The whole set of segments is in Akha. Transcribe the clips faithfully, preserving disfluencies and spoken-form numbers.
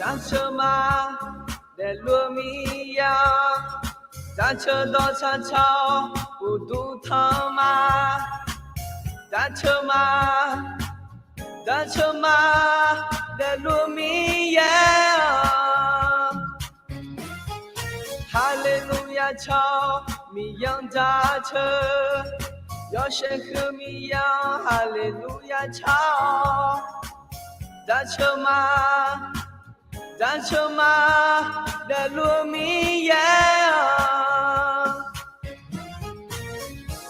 Jaceuq ma, daefluf-eu miqyaer-a. Jaceuq dawqtsaq tsaq-awr uqduq tanq ma. Jaceuq ma, jaceuq ma, daefluf-eu miqyaer-a. Haleluya tsaq-awr Miqyaer-anr jaceuq, yawshaef huiq-eu Miqyaer-anr haleluya tsaq-awr. Jaceuq ma, jaceuq ma, daefluf-eu miqyaer-a.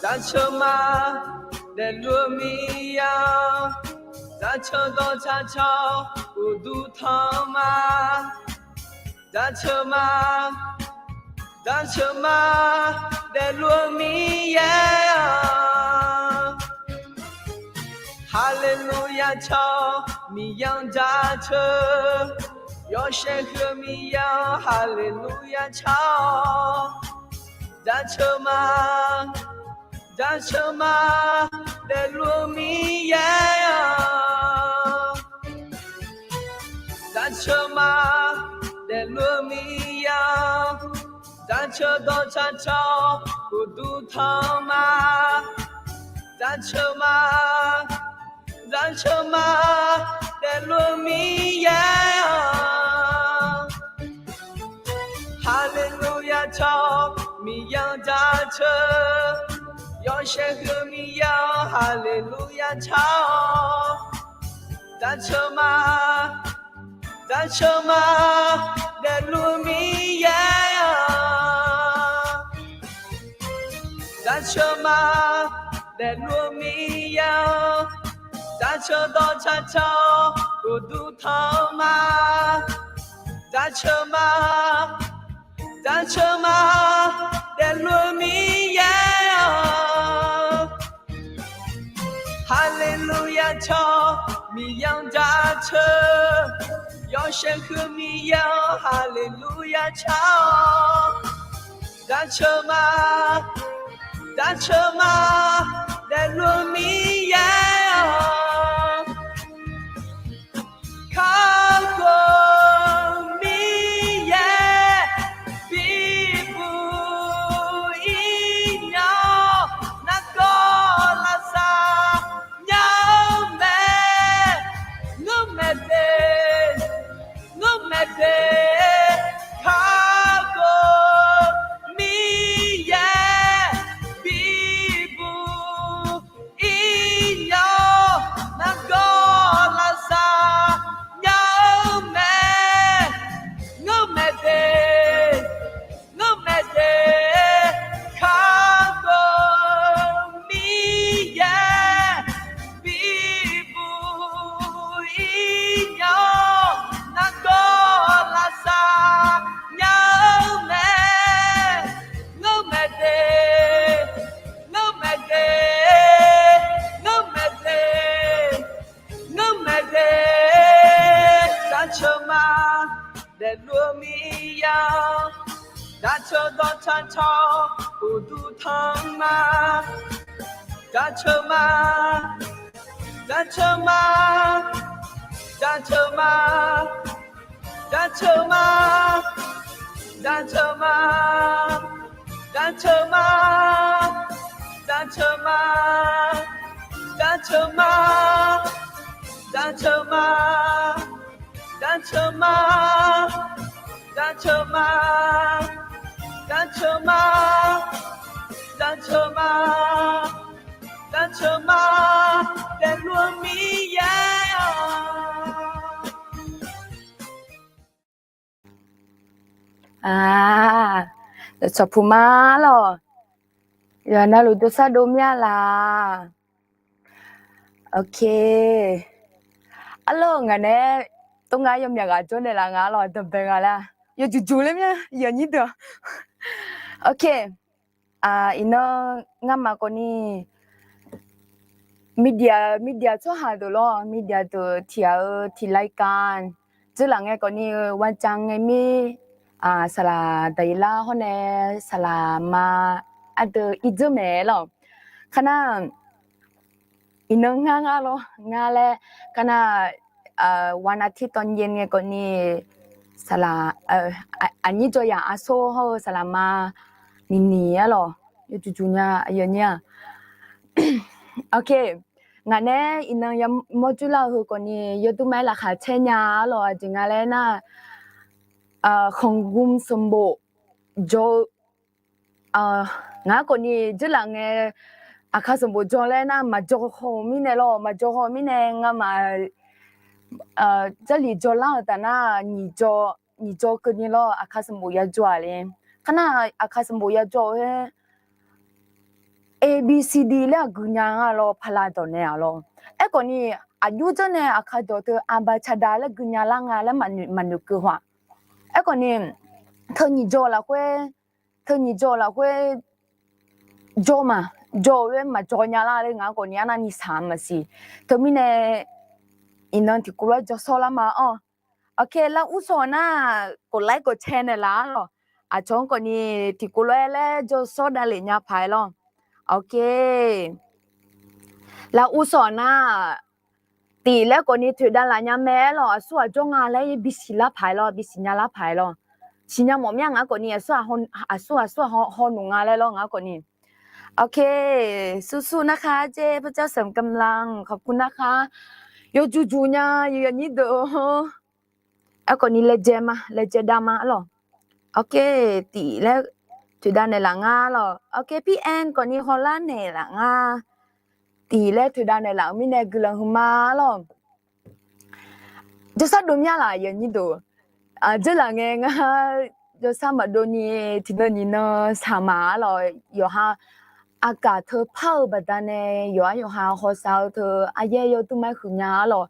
Jaceuq ma, daefluf-eu miqyaer-a. Jaceuq dawqtsaq tsaq-awr uqduq tanq ma. Jaceuq ma, jaceuq ma, daefluf-eu miqyaer-a. Haleluya tsaq-awr Miqyaer-anr jaceuq, yawshaef huiq-eu Miqyaer-anr haleluya tsaq-awr. Jaceuq ma, jaceuq ma, daefluf-eu miqyaer-a. Jaceuq ma, daefluf-eu miqyaer-a. Jaceuq dawqtsaq tsaq-awr uqduq tanq ma. Jaceuq ma, jaceuq ma, daefluf-eu miqyaer-a. Haleluya tsaq-awr Miqyaer-anr jaceuq, yawshaef huiq-eu Miqyaer-anr haleluya tsaq-awr. Jaceuq ma, jaceuq ma, daefluf-eu miqyaer-a. Jaceuq ma, daefluf-eu miqyaer-a. Jaceuq dawqtsaq tsaq-awr uqduq tanq ma. Jaceuq ma, jaceuq ma, daefluf-eu miqyaer-a. Haleluya tsaq-awr Miqyaer-anr jaceuq, yawshaef huiq-eu Miqyaer-anr haleluya tsaq-awr. Jaceuq ma, jaceuq ma, daefluf-eu miqyaer-a. Kakhof-eu Miqyaer bibuq-ir nya-awr, nargawr lavsav nya-eu mae. Ngeurmaeq de, ngeurmaeq de, kakhof-eu Miqyaer bibuq-ir nya-awr, nargawr lavsav nya-eu mae. Ngeurmaeq de, ngeurmaeq de, kakhof-eu Miqyaer bibuq-ir nya-awr, nargawr lavsav nya-eu mae. Ngeurmaeq de, ngeurmaeq de, ngeurmaeq de, ngeurmaeq de, jaceuq ma, daefluf-eu miqyaer-a. Jaceuq dawqtsaq tsaq-awr uqduq tanq ma. Jaceuq ma, jaceuq ma, jaceuq ma, jaceuq ma, jaceuq ma, jaceuq ma, jaceuq ma, jaceuq ma, jaceuq ma, jaceuq ma, jaceuq ma, jaceuq ma, jaceuq ma, jaceuq ma, daefluf-eu Miqyaer-a. Aq, tsawqpuq ma lawq. Yawqha navluf dov sar dov mya laq. Ok. Arlawr, ngaq nae tov nga yawmyaq ghaq jawr naeqlaf nga lawq, danqbae nga laer. Yawjuq juq ler mya, yawnyir deuq. Ok. Iqnan ngamaf khawfni media, media tsawrhaq deuq lawr, media deuq tiq ghaq-eu tiq laikan dzeurlaf ngae khawfni-eu วันจันทร์ ngae mir, saqlaq Daqyeqlar hawr nae saqlaq ma ardeuv irdzeur mae lawq. Kar nar, iqnan ngar ngar lawr, ngar laer, kar nar, วันอาทิตย์ ตอนเย็น ngae khawfni saqlaq, aqnyir jawr yaq arsor hawr-eu saqlaqma Miqniq arlawq, yawjuq juq nya aqyawf nyir-aq. Ok, ngaq nae iqnan yamawr jurlar-eu heu khawfni yawdur ma-aer laqkhaq caer nya arlawq, aqjeq nga laer nar, khanqgmq sanqbof jawr-eu ngaq-anr khawfni dzeurlaf ngae, aqkaq sanqbof jawr laer nar maqjawr haw-euq mirnae lawr, maqjawr haw-eu mirnae ngamaf Jarlif jawrlar-euq taf nar, nyiq jawr keuvni lawr, aqkaq sanqbof yajawr-aq le. Kharnar aqkaq sanqbof yajawr-eu-aer, A B C D laer aqgeu nya nga lawr, pala dawq nae-aq lawr. Aerkhawfni, aqjox janr nae aqkaq dawq teu aqba caqda laer gui nya lar nga laer maqnoeq keuv haw-aq. Aerkhawfni, teu nyiq jawr lafkhoer, teu nyiq jawr lafkhoer jawr ma, jawr-eu-aer maqjawr nya lar laer ngaq-anr khawfni arnavni shaq maqsiq. Teumirnae, iqnan tiqkawv lof-aer jawrshawr lar ma-awr. Ok, lar ursawq nar, กดไลค์ กดแชร์ naeqlaf arlawq. Aqcawq-anr khawfni tiqkawv lof-aer laer jawrshawr davlef nya paq-aer lawr. Ok. Lar ursawq nar, tif laer khawfni toeqdav laf nya mae-aer lawq, aqsur aqjawr nga laer bisiq lar paq-aer lawr, bisiq nya lar paq-aer lawr. Siqnya mawf mir-a ngaq-anr khawfni aqsur aqsur aqsur haw noeq nga laer lawr ngaq-anr khawfni. Ok, สู้ๆ นะคะ เจ๊ พระเจ้าเสริมกำลัง ขอบคุณนะคะ yawjuq juq nya yawnyir deuq-or. Aerkhawfni laejae ma, laejae dav ma arlawq. Ok, tif laer toeqdav naeqlaf nga lawq. Ok, P N khawfni hawlar naeqlaf nga. Tif laer toeqdav naeqlaf-euq mirnae guiqlanq huiqma lawq. Jawrshar dov mya laf yawnyir deuq. Dzeurlaf ngae ngar jawrshar maqdov ni tiqnan nyiq nan shaq ma arlawq. Yawqha aqkaq teu par-eu baqdanae yawqha yawqha hawsav-eu teu aryaer yawdur ma-aer huiqnya arlawq.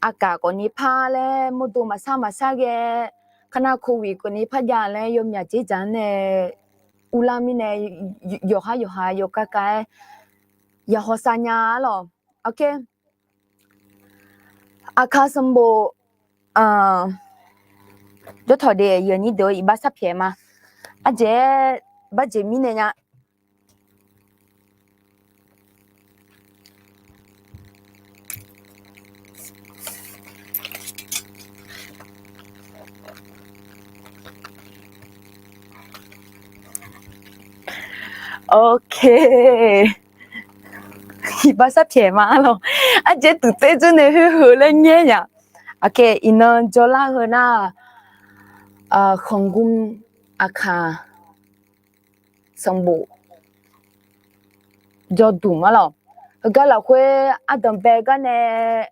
Aqkaq khawfni par laer mawrdo maqshar maqshar ghae, kharnar โควิด khawfni par jav laer yawmyaq dzer dzaq-anr nae uvlar mirnae yawqha yawqha yawkar kar-aer ya hawsav nya arlawq. Ok. Aqkaq sanqbof jawr tawq de yawnyir deuq-eu iqbax sharpyaeq ma. Ardzaeq-aer barjeq mirnae nya. Ok. Iqbax sharpyaeq ma arlawq. Ardzaeq tuqter dzeur nae khoer heu laer nyaer nya. Ok, iqnan jawrlar heu nar, khanqgmq aqkaq sanqbof jawrduq ma lawq. Heugar lafkhoer ardanq bae gar nae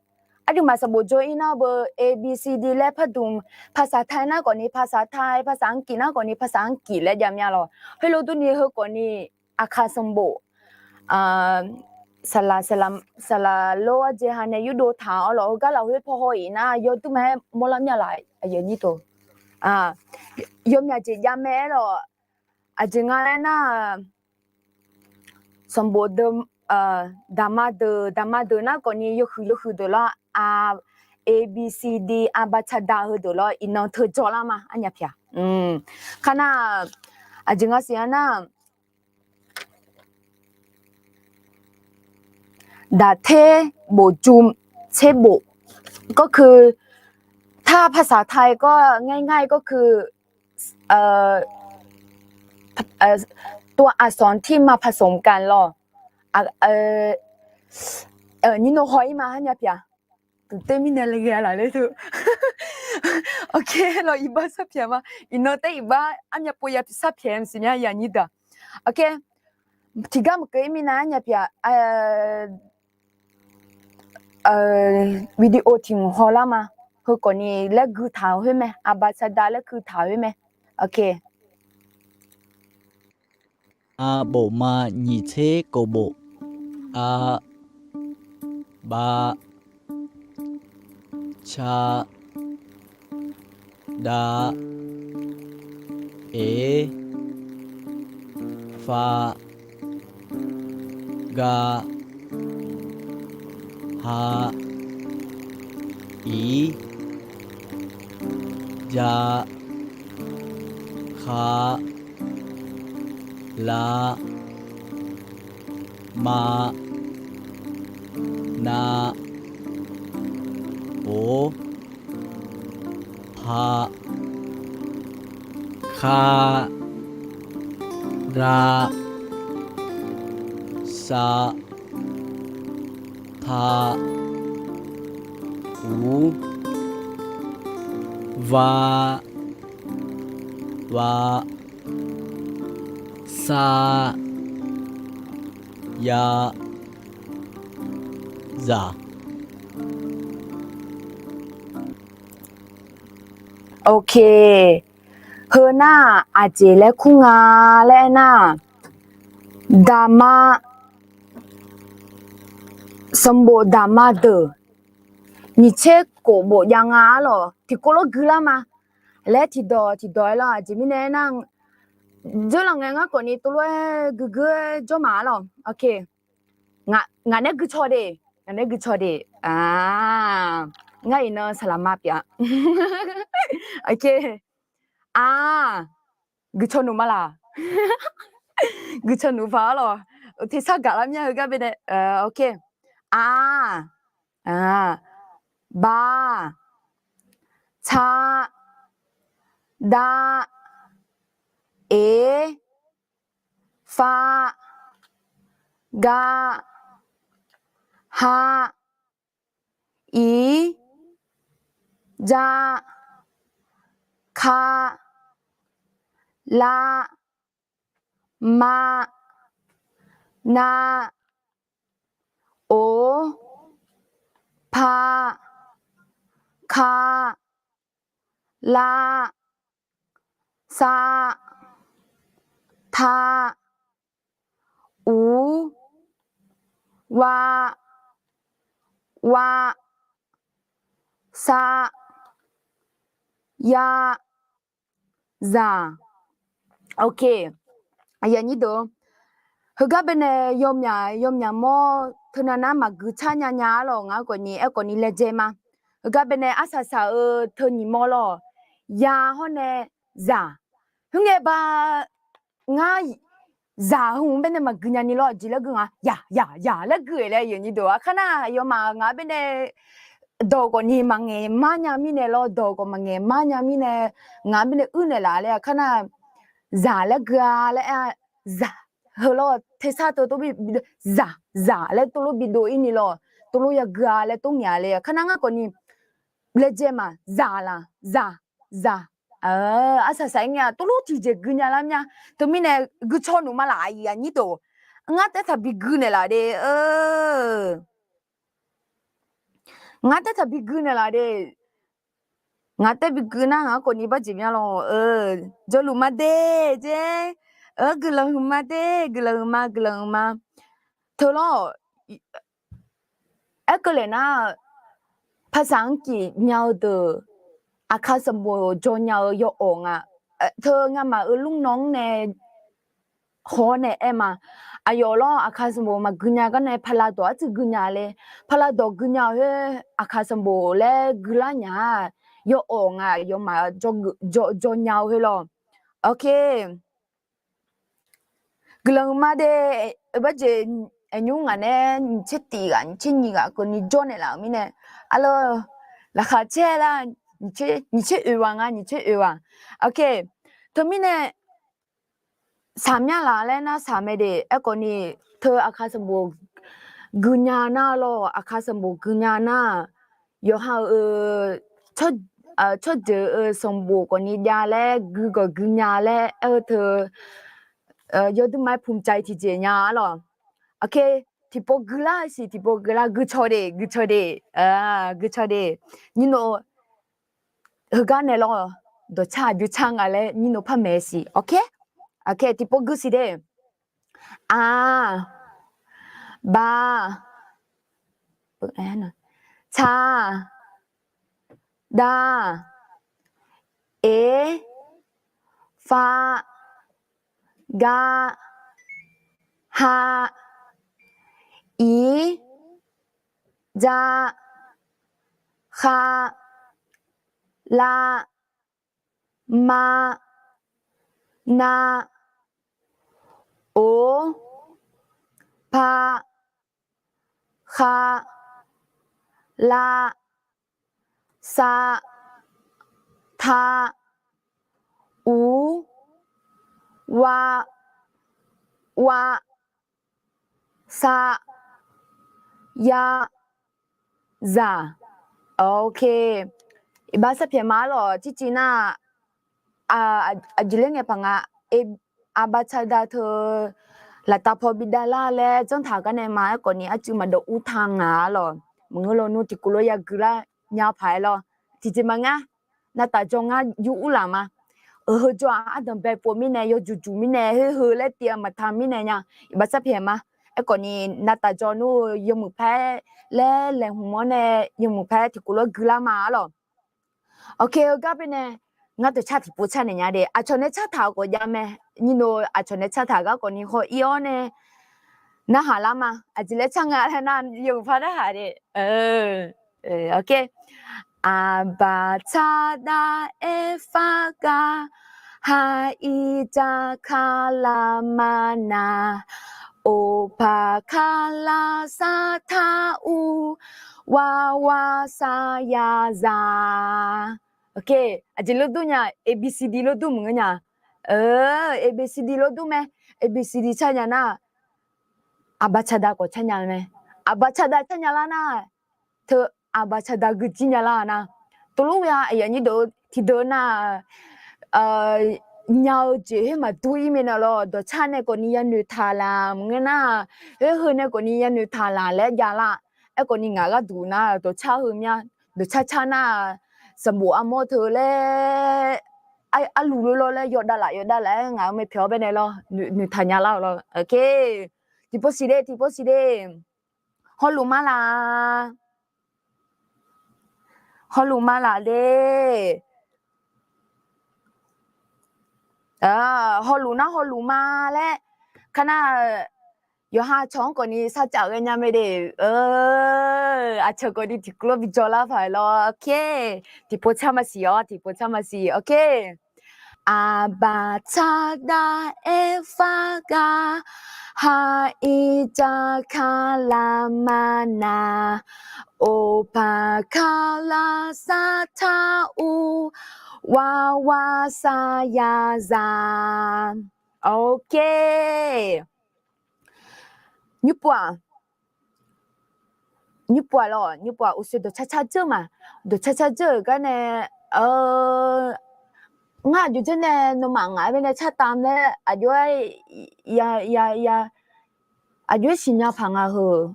aqduimaf sanqbof jawr-ir nar beu A B C D laer pardmq, ภาษาไทย nar khawfni ภาษาไทย, ภาษาอังกฤษ nar khawfni ภาษาอังกฤษ laer jav mya lawq. Heulof durni heu khawfni aqkaq sanqbof saqlaq, saqlaq lor arjeq ha nae yurdov taq-awr lawq. Heugar lafkhoer paw haw-iq nar yawdur ma-aer mawrlar mya laf aqyawf nyir deuq. Yawmyaq jeq jav mae-aer lawq. Aqjeq nga laer nar, sanqbof deuq, daqma deuq, daqma deuq nar khawfni yawhuiq yawhuiq deuq lawr, a, A B C D, aqbatsada heudeuq lawr, iqnan teu jawrlar ma arnyaf pyaq. Kharnar, aqjeq nga siq-a nar ดาบเทพ บวกจุม เทพบุตร ก็คือ ถ้าภาษาไทยก็ง่ายๆ ก็คือ ตัวอักษรที่มาผสมกัน lawr. Nyir nawr haw-ir ma arnyaf pyaq. Teumirnae le ghae laf ler teu. Ok, lawr iqbax sharpyaeq ma. Iqnan taef iqbax armyav pov ya sharpyaeq maqsiq mya yanyir deuq. Ok, tiqgar maqkeuv-ir mirnae arnyaf pyaq. Video tiq hmq hawlar ma. Heu khawfni laer gui taq-euq khoer mae, aqbatsada laer gui taq-euq khoer mae. Ok. A bof ma nyiq tser kof bof. A, ba, ca, da, e, fa, ga, ha, i, ja, kha, la, ma, na, o, pa, Ka, ra, sa, ta, u, va, va, sa, ya, zaq. Ok. Heu nar aqjeq laer kur nga laer aernar, daqma, sanqbof daqma deuq nyiq tser khof bof jav nga arlawq. Tiqkov lof guilar ma laer tiqdawq tiqdawq-aer lawr. Aqjeq mirnae aernar, dzeurlaf ngae ngar khawfni tov lof-aer guigui-aer jawr ma arlawq. Ok. Ngaq nae guicaw de, ngaq nae guicaw de. Ngar iqnan saqlaqma pyeuf-a. Ok. Aq, guicaw nuq ma laq? Guicaw nuq paq arlawq. Tersar gaqlar mya heugar baenae. Ok. Aq, ba, ca, da, e, fa, ga, ha, i, ja, ka, la, ma, na, o, pa, ka, la, sa, ta, u, wa, wa, sa, ya, zaq. Ok. Aqyuif aqnyir deuq, heugar baenae yawmyaq yawmyaq mawr teunav nar maqgui car nya nya arlawq. Ngar khawfni aerkhawfni laejae ma. Heugar baenae arsaq saq-eu teu nyiq mawr lawr, ya hawr nae zaq. Khoerngae ba ngar zaq heu hmq baenae maqgui nya ni lawr. Aqjeq laer gui nga, yaq yaq yaq laer gui-euq laer aqyuif aqnyir deuq. Aqkar nar aqyawfmaf ngaq-anr baenae dawq khawfni maqngaeq mar nya mirnae lawr, dawq khawf maqngaeq mar nya mirnae ngaq-anr baenae uir naeqlaf laer aqkar nar, zaq laer gui-a laer aer-a. Zaq, heu lawr tersar teu tov bi, zaq zaq laer tov lof bi dov ir ni lawr, tov lof yagui-a laer tov ngaeq-a le. Aqkar nar ngar khawfni laejae ma, zaq laq, zaq, zaq. Arsaq saq-aer ngae-a tov lof tiqjeq gui nya lar mya. Teumirnae guicaw nuq ma laq aqyuif aqnyir deuq. Ngar taef taq bi gui naeqlaf de. Ngar taef taq bi gui naeqlaf de. Ngaq taef bi gui nar ngaq-anr khawfni barjeq mya lawr. Jawrluf ma de, jer. Guiqlanq huiq ma de, guiqlanq huiq ma, guiqlanq huiq ma. Teu lawr, aerkeuv laeq nar, paqsaq-anr kif nya-eu deuq, aqkar sanqbof dzaw nya-eu yawawq nga. Teu ngamaf-euq lmr nan-anr nae haw-awr nae aer ma. Aqyawf lawr aqkar sanqbof maqgui nya gar nae paqlav dawq artsuiv gui nya le. Paqlav dawq gui nya-eu khoer aqkar sanqbof laer guilar nya-a. Yawawq nga aqyawfmaf dzaw nya-eu khoer lawr. Ok. Guiqlanq huiq ma de. Barjeq aqnymr ngaq nae nyiq tser tiq ghaq nyiq tser nyiq ghaq keuvni jawr naeqlaf-euq mirnae, arlawr, laqkhaq caer lar, nyiq tser oeq ghaq nga, nyiq tser oeq ghaq. Ok. Teumirnae saq mya laf laer nar saq mae de. Aerkhawfni teu aqkar sanqbof gui nya nar lawr, aqkar sanqbof gui nya nar, yawqha-euq tsawrjeuq-euq sanqbof khawfni jav laer gui gawq gui nya laer aer-eu teu yawduimaf-aer pumcai tiqjeq nya arlawr. Ok, tiqpov gui lar siq, tiqpov gui lar, guicaw de, guicaw de, guicaw de. Nyir nov heugar nae lawr, dawqcar aqjox car nga laer nyir nov par maeq siq. Ok, ok, tiqpov gui siq de. A, ba, ca, da, e, fa, ga, ha, i, ja, kha, la, ma, na, o, pa, kha, la, sa, ta, u, Wa, wa, sa, ya, zaq. Ok. Iqbax sarpyaeq ma lawq, civ civ nar, aqjeq laer ngae paq nga, aqbaxcada teu laftav paw bi davlar laer janrtaq gar nae ma. Aerkhawf ni arcuiv maqdawv ur ta ngaq-a lawq. Maqngeur lawnmr tiqkawv lof yagui lar nya paq-aer lawr. Tiqjeq maqngar, navtaf jawr ngar yur ur laf ma. Heu jawr-aq ardanq bae pov mirnae, yawjuq juq mirnae, heu heu laer tiv-a maqta mirnae nya. Iqbax sarpyaeq ma. Aerkhawf ni navtaf jawr nmr-eu yawmuiq paer laer laeqhmq-awr nae yawmuiq paer tiqkawv lof gui lar ma-a lawq. Ok, heugar baenae ngar dawqcar tiqpov car naeq nya de. Aqcawq nae cartaq-eu khawf jav mae. Nyir no aqcawq nae cartaq gar khawf ni haw ir-awr nae narhaq lar ma. Aqjeq laer car nga laer nar, yawmuiq paer narhaq de. Ok. Aqbaxcada aerfar gar, ha ir jar kar lar ma na, oqpaq kar lar sar tar ur, war war sar ya za. Ok, aqjeq lof dur nya, A B C D lof dur maqngeur nya. A B C D lof dur mae. A B C D car nya nar, aqbaxcada khawf car nya mae. Aqbaxcada car nya lar nar, teu aqbaxcada gui jir nya lar-a nar, tov lof ghae-a aqyuif aqnyir deuq-eu tiqdeuq nar, nya-eu jeq khoer maqdur ir mae na lawr. Dawqcar nae khawf ni yanoeq taq laf maqngeur nar, khoer heu nae khawf ni yanoeq taq laf laer jav lar. Aerkhawf ni ngaq gharduq nar dawqcar heu mya, dawqcar car nar, sanqbof armawr teu laer, arluf loer lawr laer yawdav laf yawdav laf-aer ngaq-euq mae pyawq-awr baenae lawr, noeqtaq nya lar-eu lawr. Ok, tiqpov siq de, tiqpov siq de. Hawluf ma laf, hawluf ma laf de. Hawluf nar hawluf ma laer kar nar, yawqha cawq-anr khawf ni sarcav ghae nya mae de. Aqcawq khawf ni tiqkawv lof bi jawr lar paq lawr. Ok, tiqpov car maqsiq-awr, tiqpov car maqsiq. Ok. Aqbaxcada aerfar gar, ha ir jar kar lar ma na, oqpaq kar lar sar tar ur, war war sar ya za. Ok. Nymrpov-aq, nymrpov-aq lawr, nymrpov-aq uqshoe dawqcar car dzeur ma. Dawqcar car dzeur-euq gar nae, ngar aqjox dzer nae nawmaf ngaq-aer baenae cartav laer aqjox-aer, ya ya ya, aqjox-aer siqnya paq nga heu.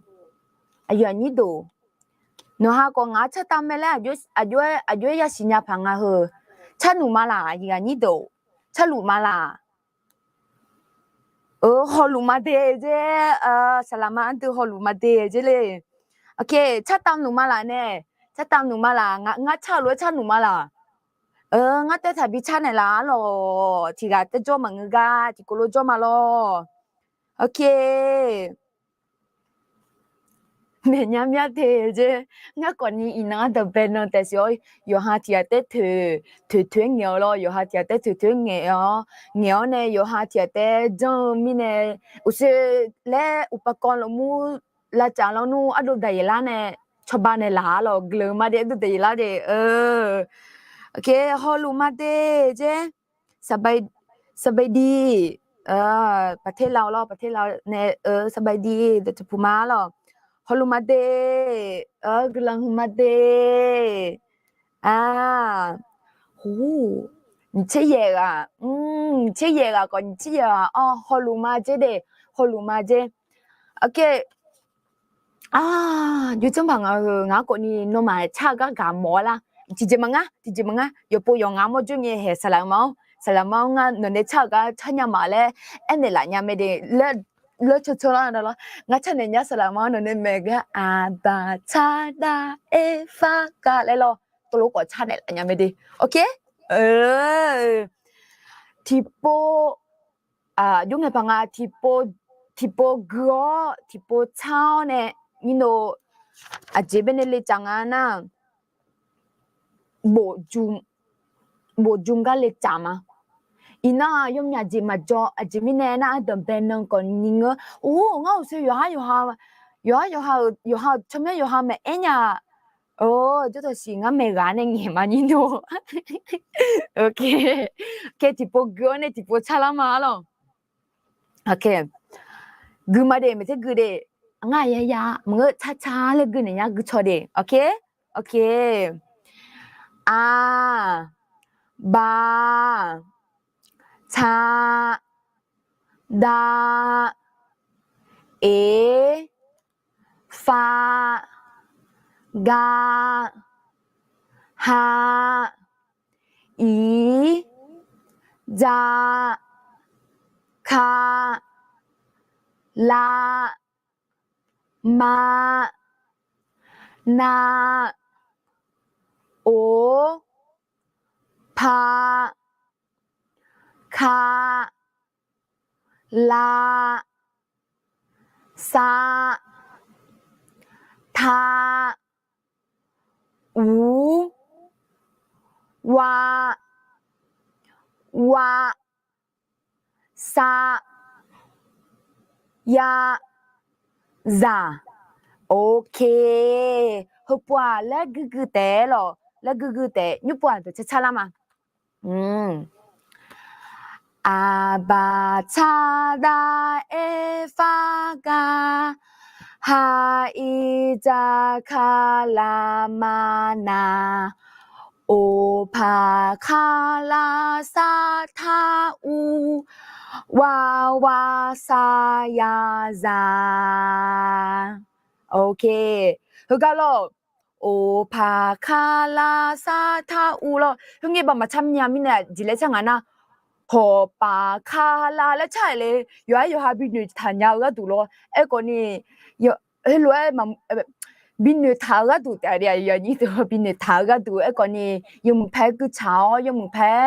Aqyuif aqnyir deuq, nawqha khawf ngaq-anr cartav mae laer aqjox-aer, aqjox-aer ya siqnya paq nga heu. Carnuq ma laq, aqyuif aqnyir deuq, carluf ma laq. Hawluf ma de jer, saqlaqma ardui hawluf ma de jer le. Ok, cartav nuq ma laq nae, cartav nuq ma laq, ngar carluf-aer carnuq ma laq. Ngar taev taqbi car naeqlaf-a lawq, tiq ghaq taev jawr maqngeur gar tiqkawv lof jawr ma lawr. Ok. Maeqnya mya de jer. Ngar khawf ni iqnan ardanqbae nan taef siq-awr, yawqha tiq ghaq taef toeq toeq-aer ngaeq-awr lawr, yawqha tiq ghaq taef toeq toeq-aer ngaeq-awr, ngaeq-awr nae yawqha tiq ghaq taef janr-eu mirnae, uqshoe laer uqpaqkawv lafmur lavcaf lawnmr ardov daqyaeq lar nae, cawba naeqlaf-a lawq, guiqlanq ma de ardov daqyaeq lar de. Ok, hawluf ma de jer. Saqbae, saqbae di, paqter la-awr lawr, paqter la nae, saqbae di, dawqtsuif puq ma lawq. Hawluf ma de, guiqlanq huiq ma de. Nyiq tser yaeq ghaq, nyiq tser yaeq ghaq khawf, nyiq tser yaeq ghaq-awr hawluf ma jer de, hawluf ma jer. Ok. Jawrjanr paq nga heu, ngar khawf ni nawmaf car-eu gar gaq mawf-a lar. Tiqjeq maqngar, tiqjeq maqngar, yawqpov yawqnga mawr jawr ngae haeq saqlaqma-anr, saqlaqma-anr ngar nawq nae car-eu gar car nya ma laer aernaeq laf nya mae de. Lar cawcaw lar da lawr, ngar car naeq nya saqlaqma-anr nawq nae maeq gar aqbaq tsardav aerfar gar laer lawr, tov lof khawf car naeq laf nya mae de. Ok. Tiqpov, aqjox ngae paq nga, tiqpov gui-awr tiqpov tsar-awr nae, nyir no aqjeq baenae le tsaf nga nar, bof jm gar le tsaf ma. Iqnan-aq yawmyaq jeq maqjawr. Aqjeq mirnae nar, ardanqbae nan khawf ni ngeur. Or, ngar uqshoe yawqhar yawqha, yawqhar yawqha-euq, yawqha-euq tsawrmyanr yawqha maqaer nya-a. Or, jawr tawqsiq ngar maeqghaq nae ngaeq ma nyir dov. Ok, tiqpov gui-awr nae tiqpov carlar ma arlawq. Gui ma de, maeqtser gui de. Ngar ya ya maqngeur, carcar laer gui naeq nya, gui caw de. Ok, ok. A, ba, ca, da, e, fa, ga, ha, i, ja, ka, la, ma, na, o, pa, ka, la, sa, ta, u, wa, wa, sa, ya, zaq. Ok, heupov-aq laer guigui taef lawq, laer guigui taef, nymrpov-aq dawq carcar lar ma. Aq, baq, caq, daq, aer, far, gar, ha, ir, jar, kar, lar, mar, nar, or, par, kar, lar, sar, tar, ur, war, war, sar, yar, zar. Ok, heugar lawr, or, par, kar, lar, sar, tar, ur lawr. Khoerngae baq maqcar mya mirnae aqjeq laer car nga nar, hawq, paf, kar, lar laer car-aer le, yawqha yawqha binoeq taq nya-eu gharduq lawr. Aerkhawf ni, heulof-aer bi noeqtaq-eu gharduq taef-a, bi noeqtaq-eu gharduq. Aerkhawf ni, yawmuiq paer guiqtsaq-awr, yawmuiq paer,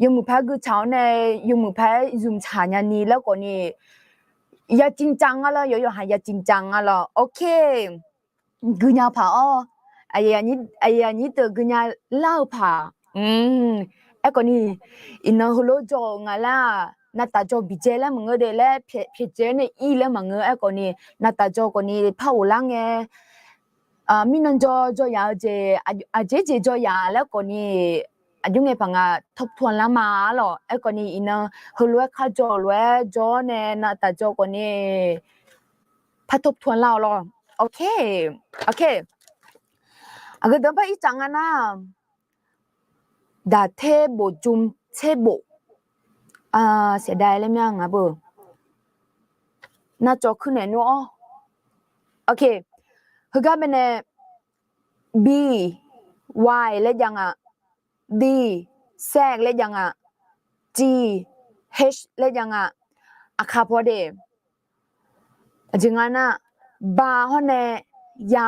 yawmuiq paer guiqtsaq-awr nae, yawmuiq paer zmqtsaq nyani laer khawf ni, ya จริงจัง nga lawr, yawqha ya จริงจัง nga lawr. Ok, guinya paq-awr, aqyuif aqnyir deuq guinya lar-eu paq. Aerkhawf ni, iqnan heulof jawr-euq nga laer-aq, naqtaf jawr biqdzae laer maqngeur de laer, pyaeqdzae nae ir laer maqngeur. Aerkhawf ni, naqtaf jawr khawf ni par ghoflar ngae, mirnan jawr jawr yaf-eu jeq, aqjeq jeq jawr yaf laer khawf ni, aqjox ngae paq nga ทบทวน lar ma arlawq. Aerkhawf ni iqnan heulof-aer kharjawr-euq lof-aer jawr-awr nae naqtaf jawr khawf ni par ทบทวน lar-awq lawr. Ok, ok. Aqgeu deuq par ircaf nga nar, daq ter bof jm tser bof. Saef dav laer mya nga beu. Nar cawv kuir naeq nmr-awr. Ok, heugar baenae, bi, wa laer jav nga, di, se laer jav nga, ji, h laer jav nga. Aqkaq paw de. Aqjeq nga nar, ba hawr nae ya,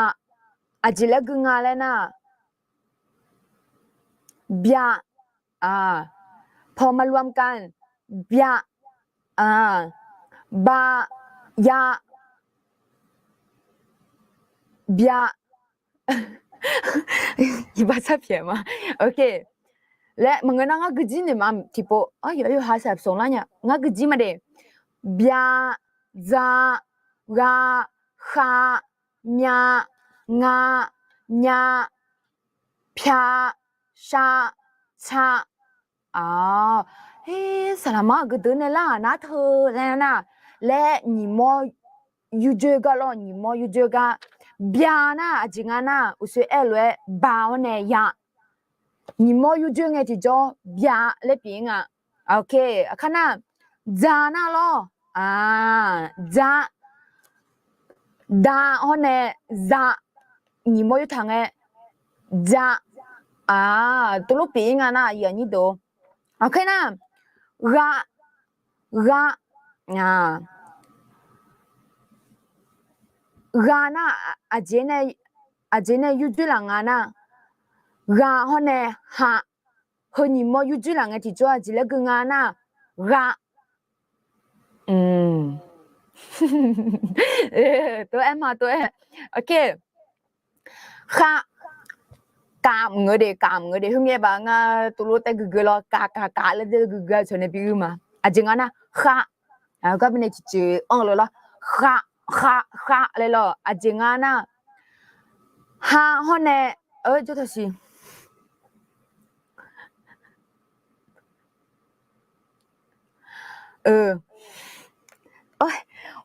aqjeq laer gui nga laer nar, byaq, พอมารวมกัน byaq, ba, ya, byaq. Iqbax sar pyaeq ma. Ok. Laer maqngeur nar ngar guijir naeq ma tiqpov. Yawqha yawqha saq smq lar nya. Ngar guijir ma de. Byaq, dzaq, ghaq, khaq, myaq, ngaq, nyaq, pyaq, shaq, tsaq. Saqlaqma aqgeu deuq nae lar-aq nar teu laer nar, laer nyiq mawr yurdzoer gar lawr, nyiq mawr yurdzoer gar. Byaq nar aqjeq nga nar, uqshoe aer-eu lof-aer ba-awr nae ya. Nyiq mawr yurdzoer ngae tiqjawr byaq laer pyeuf-ir nga. Ok, aqkar nar, dzaq nar lawr, dzaq, da hawr nae za, nyiq mawr yurtaq ngae, dzaq, tov lof pyeuf-ir nga nar, aqyuif aqnyir deuq. Aqkar nar, gha, gha, gha nar, aqjeq nae yurdzoer laf nga nar, gha hawr nae ha, heu nyiq mawr yurdzoer laf ngae tiqjawr aqjeq laer gui nga nar, gha. Tov-aer ma tov-aer. Ok. Khav, kav maqngeur de, kav maqngeur de, khoerngae baq ngar tov lof taev guiqguiq lawr, kav kav kav laer guiqguiq-a cawq nae bi uir ma. Aqjeq nga nar, khav, gar baenae tiqjeq anr-eu lawr, khav, khav, khav laer lawr, aqjeq nga nar, Ha hawr nae, jawr tawqsiq.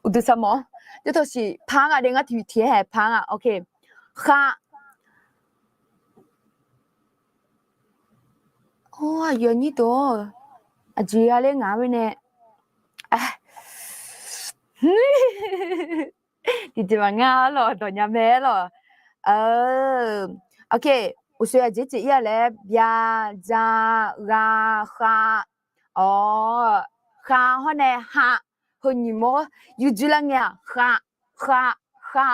Uqduq saqmawf-awr, jawr tawqsiq par nga de, ngar tiq tiq-aer haeq par nga. Ok. Kha. Aqyuif aqnyir deuq-or, aqjeq ya ler ngaq-anr baenae tiqjeq maqngeur-ar lawq, dawq nya mae-aer lawq. Ok, uqshoe aqjeq jeq ir-a laer, bya, dza, gha, kha. Awq, kha hawr nae ha, heu nyiq mawr yurdzuir lar ngae-aq, kha, kha, kha.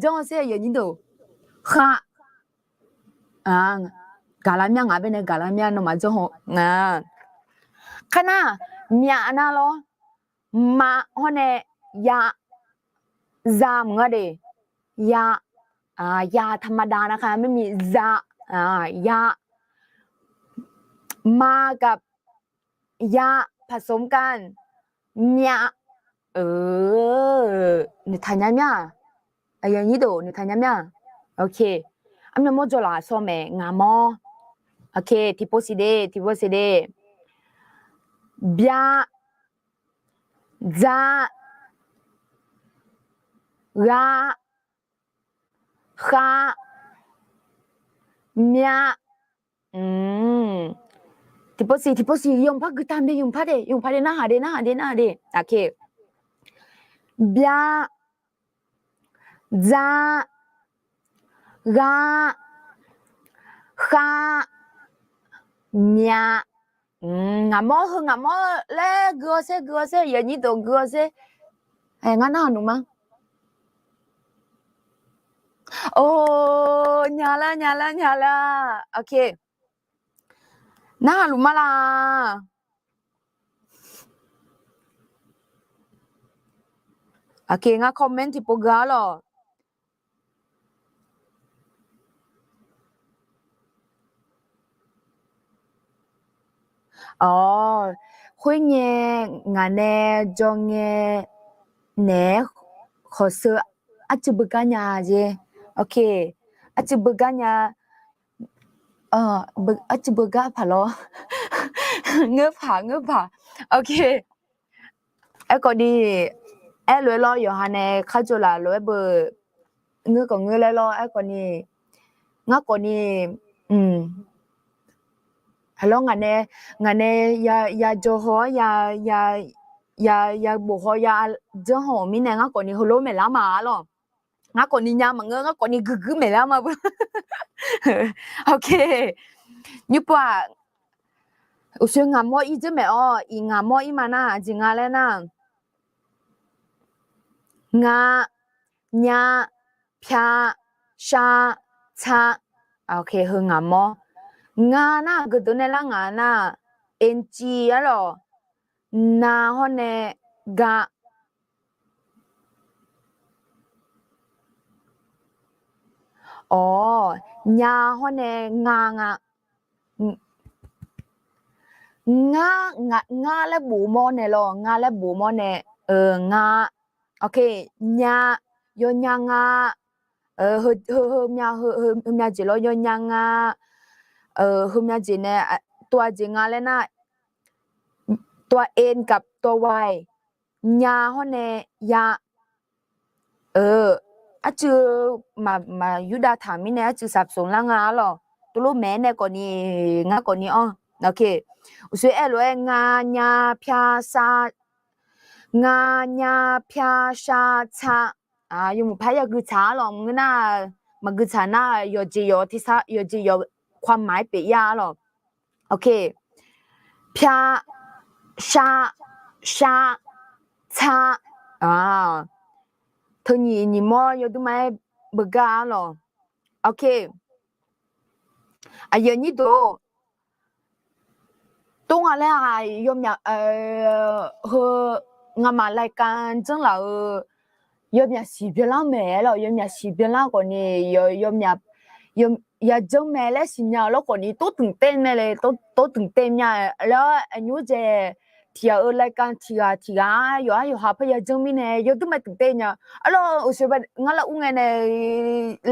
Janr-awr sher aqyuif aqnyir deuq. Kha. Gaqlar mya ngaq baenae gaqlar mya nawmaf janr haw nga. Kar nar, myaf nar lawr. Ma hawr nae ya, za maqngeur de. Ya, ya ธรรมดานะคะ ไม่มี za, ya. Ma กับ ya ผสมกัน myaf. Noeqtaq nya mya. Aqyuif aqnyir deuq noeqtaq nya mya. Ok. Armyan mawr jawlaf sawr mae, ngaq mawr. Ok, tiqpov siq de, tiqpov siq de. Bya, dza, gha, kha, mya. Tiqpov siq, tiqpov siq, yawmqpar guiqtaq mae, yawmqpar de, yawmqpar de, narhaq de, narhaq de, narhaq de. Ok. Bya, dza, gha, kha, mya. Ngaq mawr, heu ngaq mawr laer gui-awr sher, gui-awr sher, aqyuif aqnyir deuq gui-awr sher. Ngar narhaq nmq ma. Or, nya lar, nya lar, nya lar. Ok. Narhaq luf ma la. Ok, ngar comment tiqpov gui-ar lawq. Awq, khoerngae ngaq nae jawr ngae naeq-aer khawqsheu arcuiv beugar nya jeq. Ok, arcuiv beugar nya, arcuiv beugar paq lawr. Ngeur paq, ngeur paq. Ok. Aerkhawf ni, aerlof-aer lawr, yawqha nae kharjawq laf lof-aer beu, ngeur khawf ngeur laer lawr, aerkhawf ni, ngar khawf ni, aqlawr ngaq nae, ngaq nae ya jawr haw-awr, ya, ya bof haw ya janr haw-euq mirnae ngar khawf ni heulof maeqlar ma-ar lawq. Ngar khawf ni nya maqngeur, ngar khawf ni guiqguir maeqlar ma beu. Ok. Nymrpov-aq, uqshoe ngaq mawr ir dzeur maeq-awr, iq ngaq mawr ir ma nar, aqjeq nga laer nar, nga, nya, pya, sha, tsa. Ok, heu ngaq mawr. Nga nar geudeuq nae lar ngaq nar, ng-ar lawq. Na hawr nae ga. Awq, nya hawr nae nga nga. Ngar, ngar laer bof mawr nae lawq, ngar laer bof mawr nae, nga. Ok, nya, yawnya nga. Heu, heu, heumya jeq lawr yawnya nga. Heumya jeq nae, tov-a jeq nga laer nar, tov-a en กับ tov-a y, nya hawr nae ya. Arcuiv maqyurdav taq mirnae arcuiv สับสน lar nga-ar lawq. Tov lof maeq-aer nae khawf ni, ngar khawf ni-anr. Ok. Uqshoe aerlof-aer nga, nya, pya, sha, nga, nya, pya, sha, tsa. Yawmuiq par yagui tsaq-ar lawq. Ngeur nar, maqgui tsaq nar, yawqjeq yawq tiqsar, yawqjeq yawq ความหมาย pyeuf ir-ar lawq. Ok. Pya, sha, sha, tsa. Teunyiq nyiq mawr yawdur ma-aer beugar-ar lawq. Ok. Aqyuif aqnyir deuq-or, tov nga laer-aq, yawmyaq, heu, ngamaf รายการ janrlaf-eu, yawmyaq siq byanlar maeq-aer lawq, yawmyaq siq byanlar khawf ni, yawmyaq, yajanr mae laer siqnya-eu lawr khawf ni, tov tmq ter mae le, tov tmq ter mya laer, aqnymr dzaeq tiq ghaq-euq รายการ tiq ghaq tiq ghaq-a yawqha yawqha parya janr mirnae yawduq mae tuf te nya. Arlawr uqshoe ngar lar ur ngae nae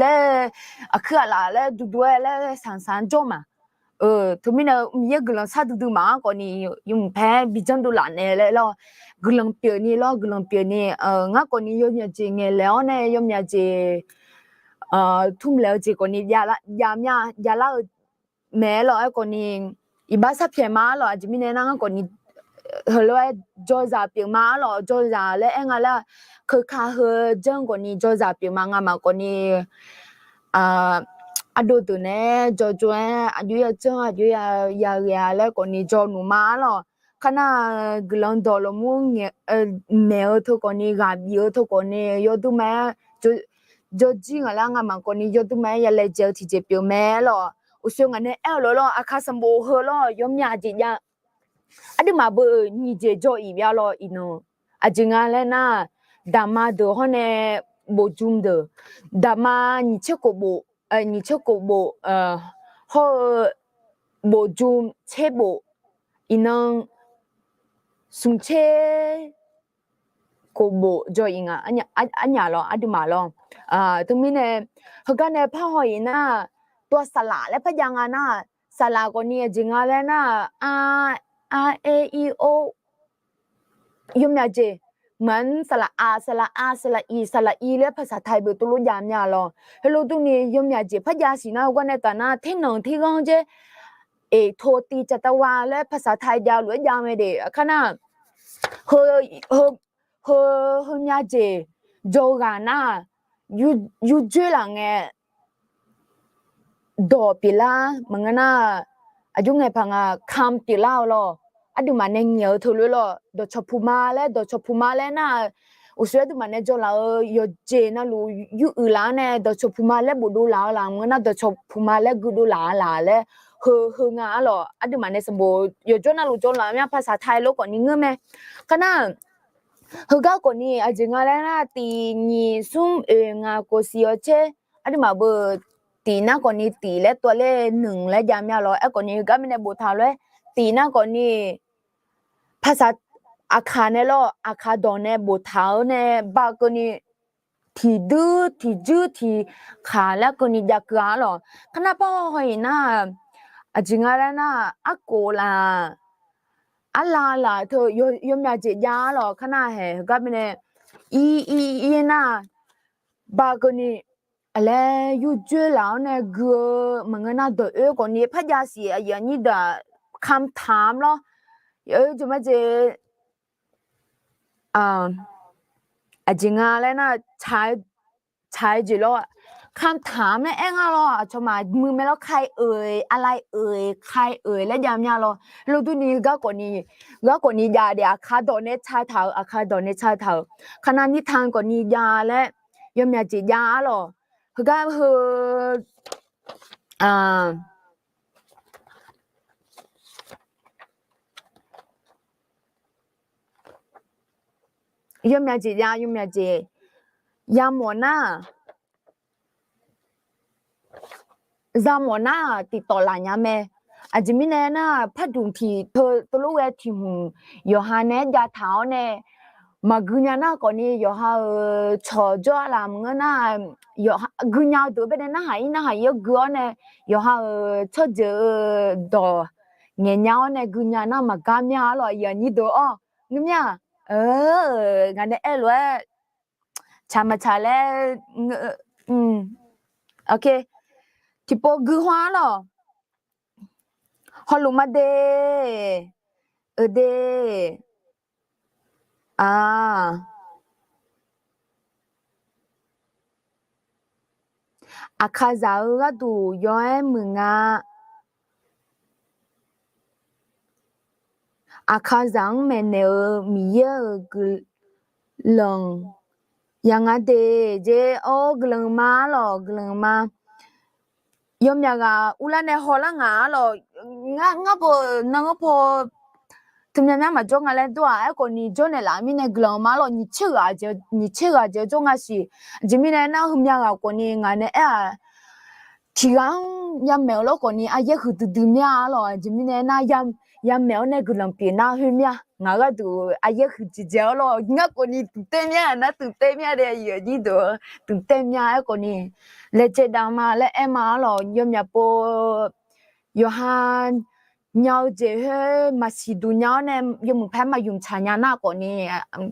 laer aqkuir aqlaf laer duidui-aer laer sanqsanq jawr ma. Teumirnae Miqyaer guiqlanq shar duidui maqanr khawfni yawmuiq paer bijanr dovlaf naeq laer lawr, guiqlanq pyeufni lawr, guiqlanq pyeufni. Ngar khawfni yawmyaq jeq ngaeqlaeq-awr nae yawmyaq jeq tmr laeq-eu jeq khawfni jav mya javlar-eu mae lawr. Aerkhawfni iqbax sharpyaeq ma lawr. Aqjeq mirnae nar ngar khawfni heulof-aer jawrzaq pyeuf ma lawr. Jawrzaq laer aer nga laer keuka heu janr khawfni jawrzaq pyeuf ma. Ngamaf khawfni ardov deuq nae jawrjawr-aer aqjox ya janr aqjox ya ghae-a laer khawfni jawr nmq ma lawr. Kar nar guiqlanq dawq lawqmur maeq-eu teu khawfni ghaq bif-eu teu khawfni yawduq ma-aer jawrjir ngaq laer ngamaf khawfni yawduq ma-aer ya laejae-eu tiqjeq pyeuf mae lawr. Uqshoe ngaq nae aer-eu lof lawr, aqkaq sanqbof heu lawr yawmyaq jeq jav. Aqduimaf beu nyiq jeq jawr-iq bya lawr iqnan. Aqjeq nga laer nar, daqma deuq hawr nae bofjm deuq, daqma nyiq tser khof bof, nyiq tser khof bof hawr-eu bofjm tser bof, iqnan smq tser khof bof jawr-iq nga. Arnyaf lawr aqduimaf lawr. Teumirnae heugar nae parhaw-iq nar, tov-a saqlaq laer parjav nga nar, saqlaq khawfni aqjeq nga laer nar, a, a, e, i, o yawmyaq jeq, maqanr saqlaq aq saqlaq a saqlaq iq saqlaq i laer ภาษาไทย beu tov lof jav mya lawr. Heulof durni yawmyaq jeq parjav siq nar heugar nae taf nar, ternanq tirghanr dzer, eq, to, ti, caqtava laer ภาษาไทย jav lof-aer jav mae de. Aqkar nar, heu, heu, heumya jeq jawrghaq nar, yurdzoer laf ngae dawq pyeuflar maqngeur nar, aqjox ngae paq nga kam pyeuflar-eu lawr. Aqduimaf nae ngaeq-eu teulof lawr, dawqcawq puq ma laer dawqcawq puq ma laer nar, uqshoe aqduimaf nae jawrlaf-eu yawqjeq navluf yuruiq laf-anr nae dawqcawq puq ma laer bofdov laf-eu laf maqngeur nar, dawqcawq puq ma laer guidov laf-a laf laer heu heu nga-ar lawr. Aqduimaf nae sanqbof yawqjawr navluf jawrlaf mya ภาษาไทย lof khawfni ngeur mae. Kar nar, heugar khawfni aqjeq nga laer nar, tiq nyiq smr oeq ngaq khof siq-awr caer, aqduimaf beu tiq nar khawfni tiq laer tov-a ler nmq laer jav mya lawr. Aerkhawfni heugar mirnae boftaq lof-aer, tiq nar khawfni ภาษา, aqkaq nae lawr, aqkaq dawq nae boftaq-eu nae ba keuvni tiqdui tiqjuir tiqkaq laer keuvni jav keuv-a lawr. Kar nar parhaw haw-iq nar, aqjeq nga laer nar, arkhof laf, arlav laf teu yawmyaq jeq jav-ar lawr. Kar nar haeq heugar mirnae ir ir ir nar, ba keuvni aqlaer yurdzoer laf-awr nae gui-eu maqngeur nar, dawq oer khawfni parjav siq aqyuif aqnyir deuq-aq, kam taq-am lawr. Yawjeq majeq, aqjeq nga laer nar, tsaq-eu jeq lawr, kam taq-am laer aer ngar lawr, aqcawq maqmuiq mae lawr, kai-euq, aqlai-euq, kai-euq laer jav mya lawr. Lof durni gar khawfni, gar khawfni jav de, aqkaq dawq nae tsaq taq-euq, aqkaq dawq nae tsaq taq-euq. Kar nar nirtan khawfni jav laer yawmyaq jeq jav-ar lawr. Heugar heu yawmyaq jeq jav, yawmyaq jeq yamawf nar, zamawf nar tiqtawf laf nya mae. Aqjeq mirnae nar, parduq tiq teu teulof ghae tiq hmq yawqha nae-aer jav taq-awr nae, maqgui nya nar khawfni yawqha-euq cawq jawr-a laf maqngeur nar, gui nya-eu deuq baenae narhaq ir narhaq ir-awr gui-awr nae, yawqha-euq tsawrjeuq-eu dawq ngaeq nya-awr nae gui nya nar maqgar mya-ar lawr, aqyuif aqnyir deuq-awr ngeur mya. Ngaq nae aer-eu lof-aer tsaq maqtsaq laer, tiqpov gui haw-ar lawr. Hawluf ma de, euq de, a, Aqkaqzaq-eu gharduq yaw-aer muiq nga. Aqkaqzaq-anr maeqnaeq-eu Miqyaer-euq guiqlanq ya nga de, jer, or, guiqlanq ma-ar lawq, guiqlanq ma. Yawmyaq ghaq uvlar nae hawlar ngaq-ar lawq. Ngar, ngar pov nan-anr pov teu myav myav maqjawr nga laer dur-aq, aerkhawf ni jawrnaeq laf mirnae guiqlanq ma-ar lawq. Nyiq tser ghaq jeq jawr nga siq. Aqjeq mirnae nar, heumyav ghaq khawf ni ngaq nae aer-aq, tiq ghaq-anr yamaeq-eu lawr khawf ni aryaer huiqdui dui mya-ar lawq. Aqjeq mirnae nar, yamaeq-awr nae guiqlanq pyeuf nar khoer mir-a. Ngaq gharduq aqyaer huiqdzaeq dzaeq-awr lawr, ngar khawfni tuqtaev mir-a, nar tuqtaev mir-a de, aqyuif aqnyir deuq-a, tuqtaev mir-a. Aerkhawfni laejae dav ma laer aer ma-ar lawq, yawmyaq pov yawqha nya-eu jeq khoer maqsiq duq nya-awr nae yawmuiq paer maqymq tsaq nya nar khawfni,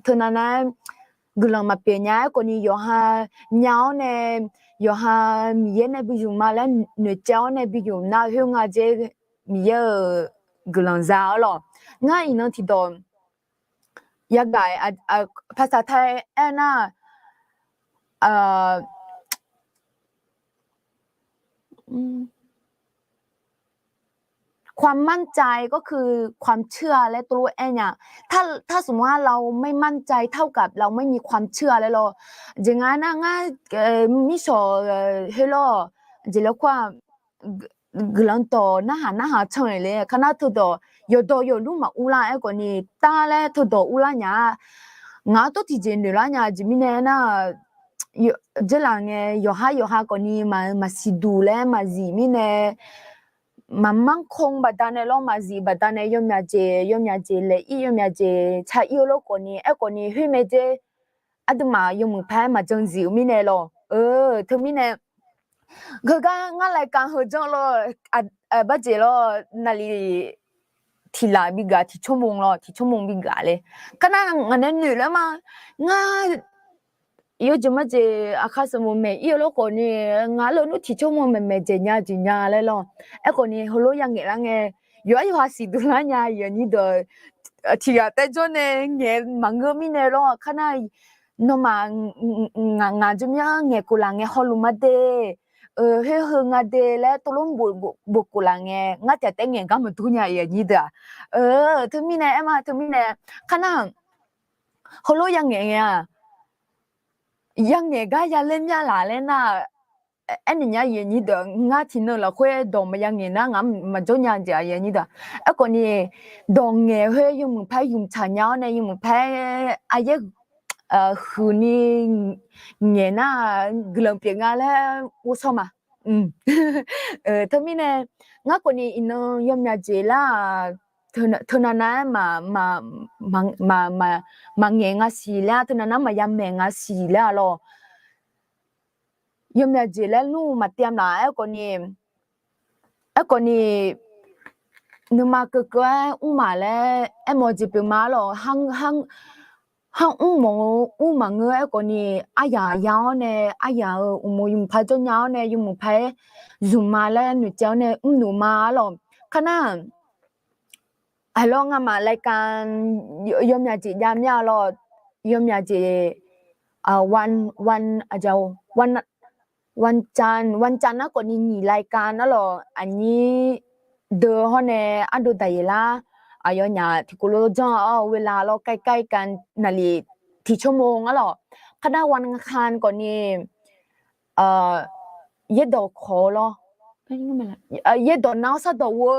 teunav nar guiqlanq maqpyeuf nya. Aerkhawfni yawqha nya-awr nae, yawqha Miqyaer nae bi zmq ma laer noeqcaev-awr nae bi zmq nar khoer nga jeq, Miqyaer-euq guiqlanq za-ar lawq. Ngar iqnan tiqdawq yagaq ภาษาไทย aernar ความมั่นใจก็คือความเชื่อ laer tov lof aer nya. ถ้าสมมติว่าเราไม่มั่นใจ เท่ากับเราไม่มีความเชื่อ laer lawr. Jeq nga nar ngar mirshawq khoer lawr, jeq laer khoer-aq, guiqlanq dawq narhaq narhaq can-euq le. Kar nar teudawq yawqdawq yawqlur maqur lar. Aerkhawfni tar laer teudawq urlar nya-a. Ngaq-anr tov tiqjeq noeqlar nya jeq mirnae nar, dzeurlaf ngae yawqhar yawqha khawfni maqsiq duq laer maqzif mirnae, maqmanr kong baqdanae lawr, maqzif baqdanae yawmyaq jeq yawmyaq jeq laeq-ir yawmyaq jeq car-ir-eu lawr khawfni, aerkhawfni khoer mae dzer, aqduimaf yawmuiq paer maqjan zif-eu mirnae lawr. Teumirnae heugar ngar รายการ heu janr lawr, barjeq lawr, naqlif tiq laf bi gaq tiq tsawrmq lawr, tiq tsawrmq bi gaq le. Kar nar ngaq nae noeq laer ma, ngar yawjeq marjeq aqkar sanqbof maeq-ir-eu lawr khawfni, ngaq lawr nmr tiq tsawrmq maeqmaeq dzaeq nya jeq nya laer lawr. Aerkhawfni heulof ya ngaeq lar ngae, yawqhar yawqha siqduq lar nya, aqyuif aqnyir deuq, tiq ghaq taev jawr nae ngaeq maqngeur mirnae lawr. Kar nar nawmaf ngaq ngaq jawr mir-anr ngaeq khof laf ngae hawluf ma de, khoer heu nga de laer tov lof bof khof laf ngae, ngar tiq ghaq taef ngaeq gar maqdur nya, aqyuif aqnyir deuq-aq. Teumirnae aer ma, teumirnae kar nar heulof ya ngaeq ngae-aq, ya ngaeq gar ya laer mir-a laf laer nar, aernaeq nya, aqyuif aqnyir deuq. Ngar tiqnan lafkhoer dawq maqya ngaeq nar ngaq maqjawr nya jeq, aqyuif aqnyir deuq. Aerkhawfni dawq ngaeq khoer yawmuiq paer ymq tsaq nya-awr nae yawmuiq paer aqyaer huiqni ngaeq nar guiqlanq pyeuf nga laer ghovshaw ma. Teumirnae ngar khawfni iqnan yawmyaq jeq lar-aq, teunav nar-aer maqngaeq nga siq laer-a, teunav nar maqya maeq nga siq laer-a lawr. Yawmyaq jeq laer nmr maqtiv-a laf. Aerkhawfni, aerkhawfni nuima keuvkeuv-aer mrmaf laer aermawf-eu jeq pyeuf ma-ar lawq. Har mrmawf mr maqngeur. Aerkhawfni aryaq ya-awr nae, aryaq-euq uqmov yawmuiq paer jawr nya-awr nae yawmuiq paer zmq ma laer noeqtsaev-awr nae mrluf ma-ar lawq. Kar nar aqlawr ngamaf รายการ yawmyaq jeq jav mir-a lawr. Yawmyaq jeq วัน วัน วันจันทร์ nar khawfni nyiq รายการ nar lawq. Aqnyir deuq hawr nae ardov daqyeq lar, aqyawfnyaf tiqkawv lof janr-awr เวลา lawr ใกล้ๆกัน naqlif tiq tsawrmq-ar lawq. Kar nar วันอังคาร khawfni yaerdawq khawq-eu lawr, yaerdawq nar-awr shardawq ghof-eu,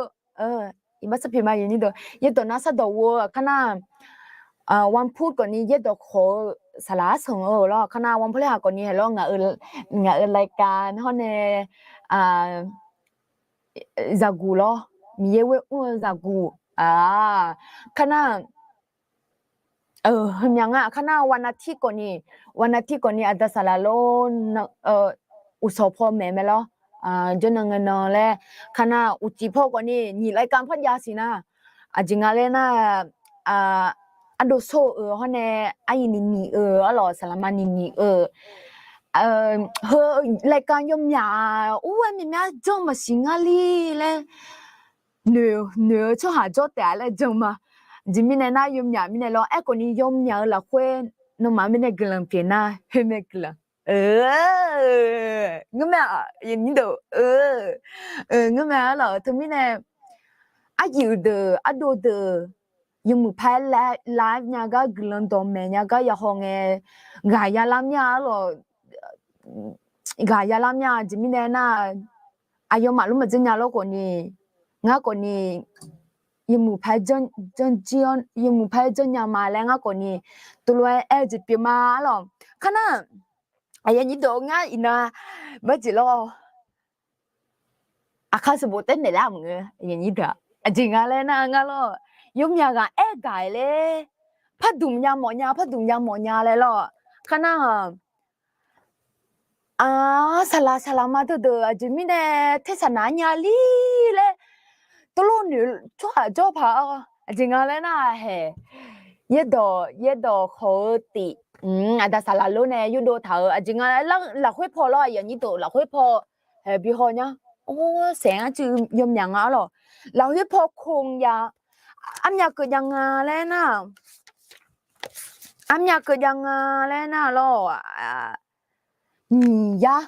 iqbax sarpyeuf ma, yaerdawq nar-awr shardawq ghof-eu. Kar nar วันพุธ khawfni yaerdawq khawq-eu saqlaq arsanq-eu lawr. Kar nar วันพฤหัส khawfni haq lawr ngaq-euq รายการ hawr nae zaqguq lawr, Miqyaer ghoer mr-eu zaqguq. Kar nar heumya nga. Kar nar วันอาทิตย์ khawfni, วันอาทิตย์ khawfni aqda saqlaq lawr, uqsawq paw maeq mae lawr, jawrnan ngae nan laer. Kar nar uqcif paw khawfni nyiq รายการ par jav siq nar, aqjeq nga laer nar, ardov sawr-eu hawr nae, aryiq nyiq nyiq-eu ar lawq, saqlaqma nyiq nyiq-eu, heu รายการ yawmyaq ur-aer myav myav janr maqsiq ngar li laer noeq-eu tsawrhaq jawr taef-a laer jan ma. Aqjeq mirnae nar yawmyaq mirnae lawr. Aerkhawfni yawmyaq-eu lafkhoer nawmaf mirnae guiqlanq pyeuf nar khoer mae guiqlanq. Ngeur mae-a, ngeur mae-a lawq. Teumirnae aryiq deuq ardov deuq yawmuiq paer live nya gar guiqlanq dawqmaeq nya gar yahaw ngae ghaq ya lar mir-a lawq. Ghaq ya lar mir-a. Aqjeq mirnae nar aqyawfmaf lor maqjanr nya lawr khawfni, ngar khawfni yawmuiq paer janr nya ma laer ngar khawfni tov lof-aer aer-eu jeq pyeuf ma-ar lawq. Kar nar aqyuif aqnyir deuq ngar iqnan barjeq lawr, aqkar sanqbof taer naeq lar maqngeur, aqyuif aqnyir deuq-aq. Aqjeq nga laer nar ngar lawr, yawmyaq ghaq aer gaq-aer laer, pardmq ya mawfnya, pardmq ya mawfnya laer lawr. Kharnar-aq, saqlaq saqlaq ma teudeuq aqjeq mirnae tersaq naq nya lir laer, tawvlawr noeq tsawrhaq jawr paq-awr, aqjeq nga laer nar haeq, yaerdawq yaerdawq khawf-eu tif, aqda saqlaq lor nae yurdov taq-euq aqjeq nga laer, lafkhoer paw lawr, aqyuif aqnyir deuq lafkhoer paw, haeq bi haw nya. Or, saeq-anr cuiv yawmyaq nga-ar lawq. Lafkhoer paw kong ya, armyav keuv jav nga laer nar, armyav keuv jav nga laer nar lawr, nyiq yar,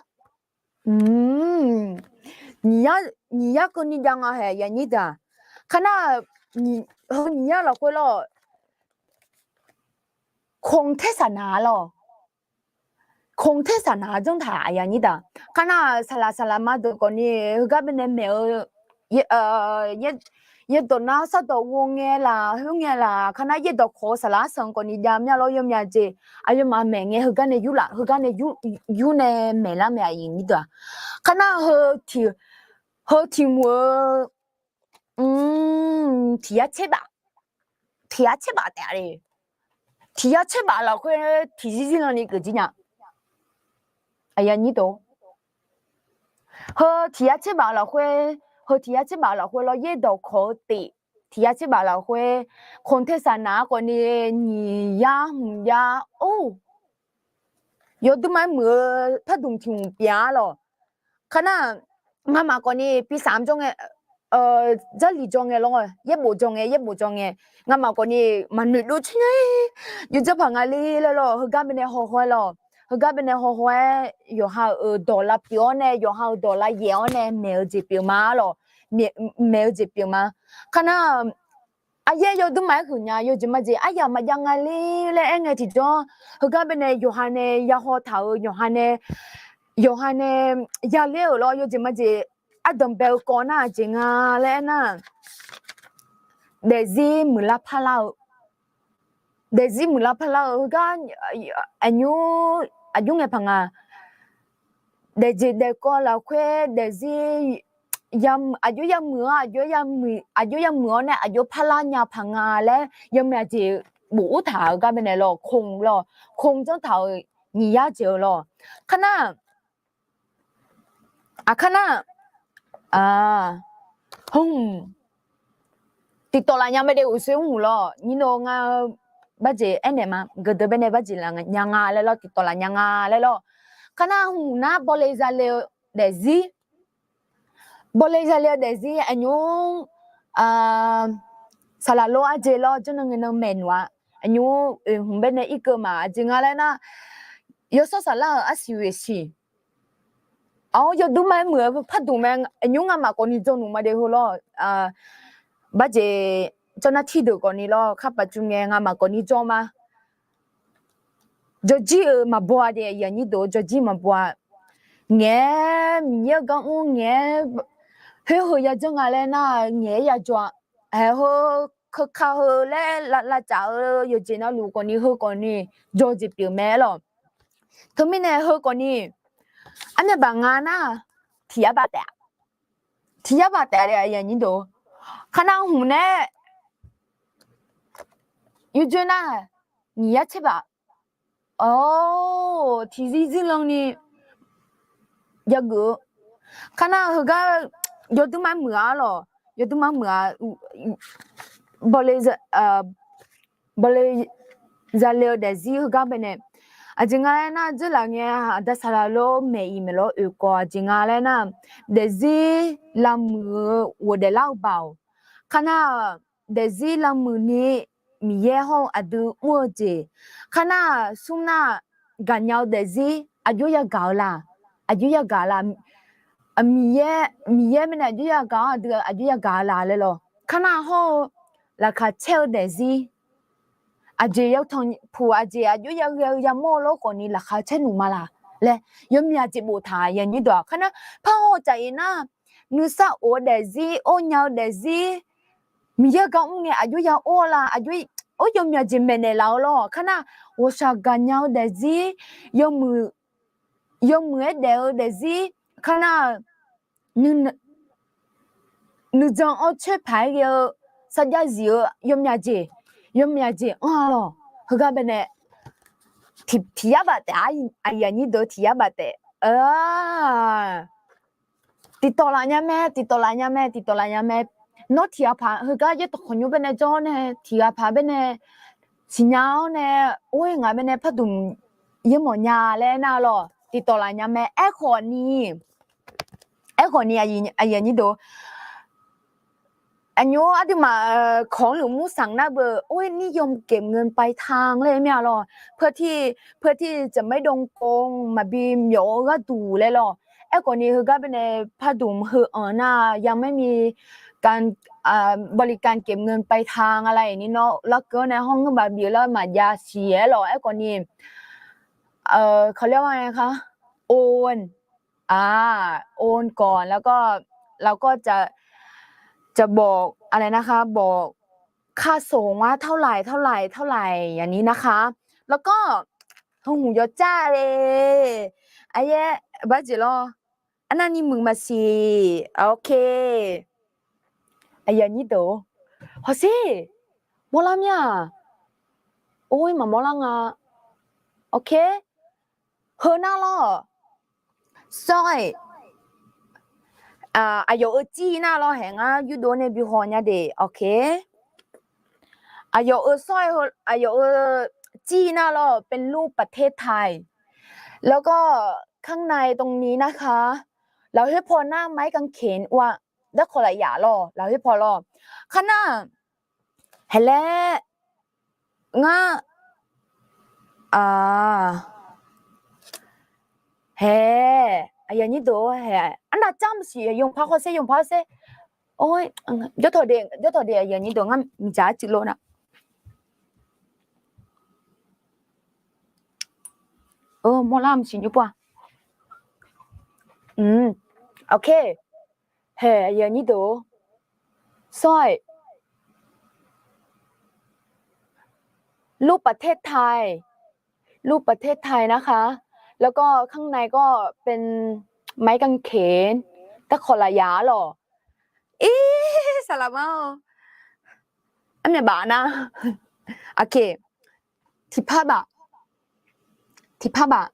nyiq yar, nyiq yar keuvni jav nga haeq, aqyuif aqnyir deuq-aq. Kharnar, heu nyiq yar lafkhoer lawr, kong tersaq naq-ar lawq. Kong tersaq naq-ar janr taq, aqyuif aqnyir deuq-aq. Kharnar, saqlaq saqlaq ma deuq khawfni heugar baenae maeq-eu, yaerdawq nar sardawq ghov ngae laf, khoerngae laf, kharnar yaerdawq khawf-eu saqlaq arsanq khawfni jav mya lawr, yawmyaq jeq aqyawfmaf maeq ngae heugar nae yur laf, heugar nae yur nae maeq lar mae, aqyuif aqnyir deuq-aq. Kharnar, heu tiq mq-eu tiq yar tserbaf, tiq yar tserbaf taef-a le. Tiq yar tserbaf lafkhoer tiqzir zirlanni geuf jir nya. Aqyuif aqnyir deuq, heu tiq yar tserbaf lafkhoer, heu tiq yar tserbaf lafkhoer lawr, yaerdawq khawf-eu tif, tiq yar tserbaf lafkhoer, kong tersaq naq-ar khawfni, nyiq yar hmq yar or, yawdui ma-aer muiq-eu pardmq tiq hmq pyeuf-ar lawq. Kharnar, ngamaf khawfni pisam jawr ngae, jarlif jawr ngae lawr, yaerbof jawr ngae, yaerbof jawr ngae, ngamaf khawfni maqnoeq dov caer nya-ir. Yawdzanr paq nga le laer lawr, heugar baenae hawhaw-aer lawr, heugar baenae hawhaw-aer yawqha-euq dawq lavpyeuf-awr nae, yawqha-euq dawq lavyaef-awr nae maeq-eu jeq pyeuf ma-ar lawq. Maeq-eu jeq pyeuf ma. Kharnar, aqyaer yawdui ma-aer huiq nya, yawjeq majeq aryamq maqjav nga le laer aer ngae tiqjawr, heugar baenae yawqha nae yahaw taq-euq, yawqha nae, yawqha nae yaler-euq lawr, yawjeq majeq ardanq bae-eu kawv nar aqjeq nga laer aernar, daefzir muiqlar parlar-eu, daefzir muiqlar parlar-eu heugar, aqnymr, aqjox ngae paq nga, daefjeq daefkawv lafkhoer daefzir aqjox yamuiq-anr, aqjox yamuiq-awr nae aqjox parlar nya paq nga laer yawmyaq jeq bof ur taq-euq gar baenae lawr, kong lawr, kong janr taq-euq nyiq yar jeq-eu lawr. Kharnar, aqkar nar, hmq, tiqtawf laf nya mae de uqsoer mr lawr, nyir nor ngar barjeq aernaeq ma, geudeuq baenae barjeq laf nya nga laer lawr, tiqtawf laf nya nga laer lawr. Kharnar hmq nar bawle zale-eu daefzir, bawle zale-eu daefzir aqnymr, saqlaq lor arjeq lawr janrnan ngae nan maeqnoeq-a. Aqnymr oeq hmq baenae irkeuv ma aqjeq nga laer nar, yawshawr saflar-euq arsiq oeq siq Aq-awr yawdui ma-aer muiq-eu pardmq mae, aqnymr ngamaf khawfni jawr nmq ma de heu lawr. Barjeq jawrnar tirdeuq khawfni lawr, khar paf cu ngae ngamaf khawfni jawr ma. Jawrjir-euq maqbaw-a de, aqyuif aqnyir deuq-eu jawrjir maqbaw-a. Ngaeq-aer Miqyaer-eu gar mr ngaeq-aer, khoer heu ya janr nga laer nar ngaeq-aer ya jawr-a. Ae heu, keuka heu laer lavcaf-eu yawqjeq navluf khawfni heu khawfni jawr-eu jeq pyeuf mae lawq. Teumirnae heu khawfni armyavbaq nga nar, tiq yar baq taef-a. Tiq yar baq taef-a de, aqyuif aqnyir deuq. Kharnar hmq nae yurdzoer nar, nyiq yar tserbaq. Or, tiqzir zirlanni jageuf-eu. Kharnar heugar yawdui ma muiq-a lawq, yawdui ma muiq-a. Bawle zale-eu daefzir heugar baenae, aqjeq nga laer nar, dzeurlaf ngae aqda saqlaq lor maeq-iq maeqlawr oeq kawv, aqjeq nga laer nar, daefzir lavmuiq-eu ghofdaef lar-eu baoq. Kharnar daefzir lavmuiq ni Miqyaer hawr-eu aqdui mr-eu jeq. Kharnar smr nar, gaqnya-eu daefzir aqjox yagaq-eu la? Aqjox yagaq la? Miqyaer, Miqyaer mirnae aqjox yagaq-anr aqdui aqjox yagaq-eu la laer lawq. Kharnar hawr-eu laqkhaq caer-eu daefzir, aqjeq yawtanq puq aqjeq aqjox yaghae-eu yamawr-eu lor khawfni laqkhaq caer nmq ma laq laer yawmyaq jeq boftaq, aqyuif aqnyir deuq-aq. Kharnar parhaw caf-iq nar, nuisar of-eu daefzir, or nya-eu daefzir, Miqyaer gar mr ngae aqjox ya or la? Aqjox or yawmyaq jeq maeqnaeq laf-eu lawq. Kharnar ghawqshaq gaqnya-eu daefzir, yawmuiq, yawmuiq-aer daef-eu daefzir, kharnar nuina nuijan-anr coer paq-aer ghae-eu sarjax zif-eu yawmyaq jeq, yawmyaq jeq anr-a lawq. Heugar baenae tiq yar baf taef-a, aqyuif aqnyir deuq tiq yar baf taef. Tiqtawf laf nya mae, tiqtawf laf nya mae, tiqtawf laf nya mae. Nawr tiq ghaq paq heugar yaertawq khawqnymr baenae jawr nae tiq ghaq paq baenae siqnya-awr nae, or-aer ngaq baenae pardmq yaermawf nya laer nar lawq, tiqtawf laf nya mae. Aerkhawf ni, aerkhawf ni aqyuif aqnyir deuq, aqnymr aqduimaf ของหลวงปู่สวง nar beu, or-aer นิยมเก็บเงินปลายทาง laer mir-a lawq. เพื่อที่จะไม่โดนโกง maqbi myawf-eu gharduq laer lawq. Aerkhawf ni heugar baenae pardmq heu-anr nar ยังไม่มีการบริการเก็บเงินปลายทาง อะไรอย่างนี้ nar, larkeuv-awr nae hawrngeur baf bif-eu lar maqjav siq-aer lawq. Aerkhawf ni เขาเรียกว่าไงคะ โอน อ่า โอนก่อน แล้วก็ เราก็จะ จะบอกอะไรนะคะ บอกค่าส่งว่าเท่าไหร่ เท่าไหร่ เท่าไหร่ อย่างนี้นะคะ แล้วก็ heuhmq yawcar le, aqyaer barjeq lawr, arnavni muiq maqsiq. Ok, aqyuif aqnyir deuq, hawsher, mawrlar mir-aq, or-aer maqmawr lar nga. Ok, heu nar lawr, sawr-aer, aqyawf-euq jir nar lawr haeq ngar yurdov nae bi haw nya de. Ok, aqyawf-euq sawr-aer heu, aqyawf-euq jir nar lawr เป็นรูปประเทศไทย แล้วก็ข้างในตรงนี้นะคะ lafkhoer paw nar ไม้กางเขน uv-a, darkawq lafyaf lawr, lafkhoer paw lawr, kharnar, haeq laer, ngar, haeq, aqyuif aqnyir deuq, haeq arnav car maqsiq, yawqpar hawsher, yawqpar hawsher, jawr tawq de, jawr tawq de, aqyuif aqnyir deuq, ngar miqdzaq-aer cuiv lof nar. Mawrlar maqsiq nymr pov-a. Ok, haeq aqyuif aqnyir deuq, sawr-aer รูปประเทศไทย รูปประเทศไทยนะคะ แล้วก็ข้างในก็เป็นไม้กางเขน darkawq lafyaf-a lawr. Ir, saqlaq ma-awr, armyaq baf nar. Ok, tiqpar baf, tiqpar baf,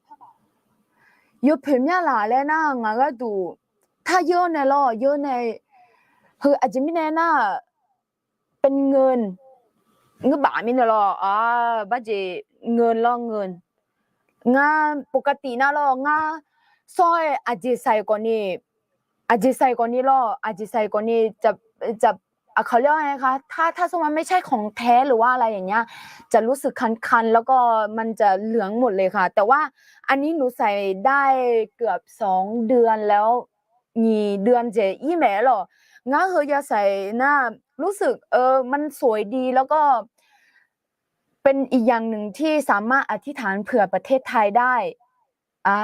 yawpoeq myanr laf laer nar ngaq gharduq, taryeur nae lawr, yeur nae, heu aqjeq mirnae nar, เป็นเงิน ngeur baf mirnae lawr, barjeq เงิน lawr เงิน. Ngar ปกติ nar lawr, ngar sawr-aer aqjeq saiq khawf ni, aqjeq saiq khawf ni lawr, aqjeq saiq khawf ni, aqkaq ler-aer ka, ถ้า ถ้า สมมุติว่า ไม่ใช่ของแท้ หรือว่าอะไรอย่างเงี้ย จะรู้สึกคันๆ แล้วก็มันจะเหลืองหมดเลยค่ะ แต่ว่าอันนี้หนูใส่ได้เกือบสองเดือนแล้ว nyiq เดือน jeq ir maeq-aer lawr. Ngar heu ya saiq nar, รู้สึก เออ มันสวยดี แล้วก็ เป็นอีกอย่างหนึ่งที่สามารถอธิษฐานเผื่อประเทศไทยได้ อ่า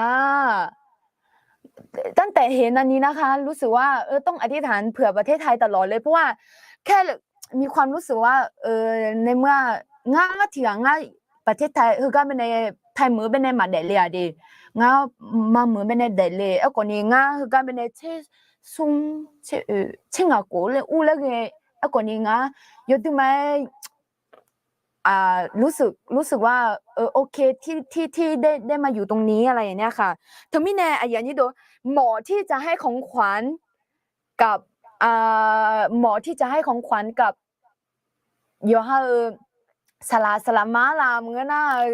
ตั้งแต่เห็นอันนี้นะคะ รู้สึกว่า เออ ต้องอธิษฐานเผื่อประเทศไทยตลอดเลย เพราะว่าแค่มีความรู้สึกว่า เออ ในเมื่อ ngar tiq ghaq ngar ประเทศไทย heugar baenae, ไทย meuq-eu baenae maqdaef le-aq de. Ngar ma meuq-eu baenae daefle. Aerkhawf ni ngar heugar baenae tser smr, tser ngaq khof laer ur laer ghae. Aerkhawf ni ngar yawdui ma-aer รู้สึก รู้สึกว่า เออ โอเค ที่ ที่ ที่ได้ ได้มาอยู่ตรงนี้ อะไรอย่างเงี้ยค่ะ Teumirnae aqyuif aqnyir deuq, เหมาะที่จะให้ของขวัญกับ เหมาะที่จะให้ของขวัญกับ yawqha-euq saqlaq saqlaqma lamq ngeur nar,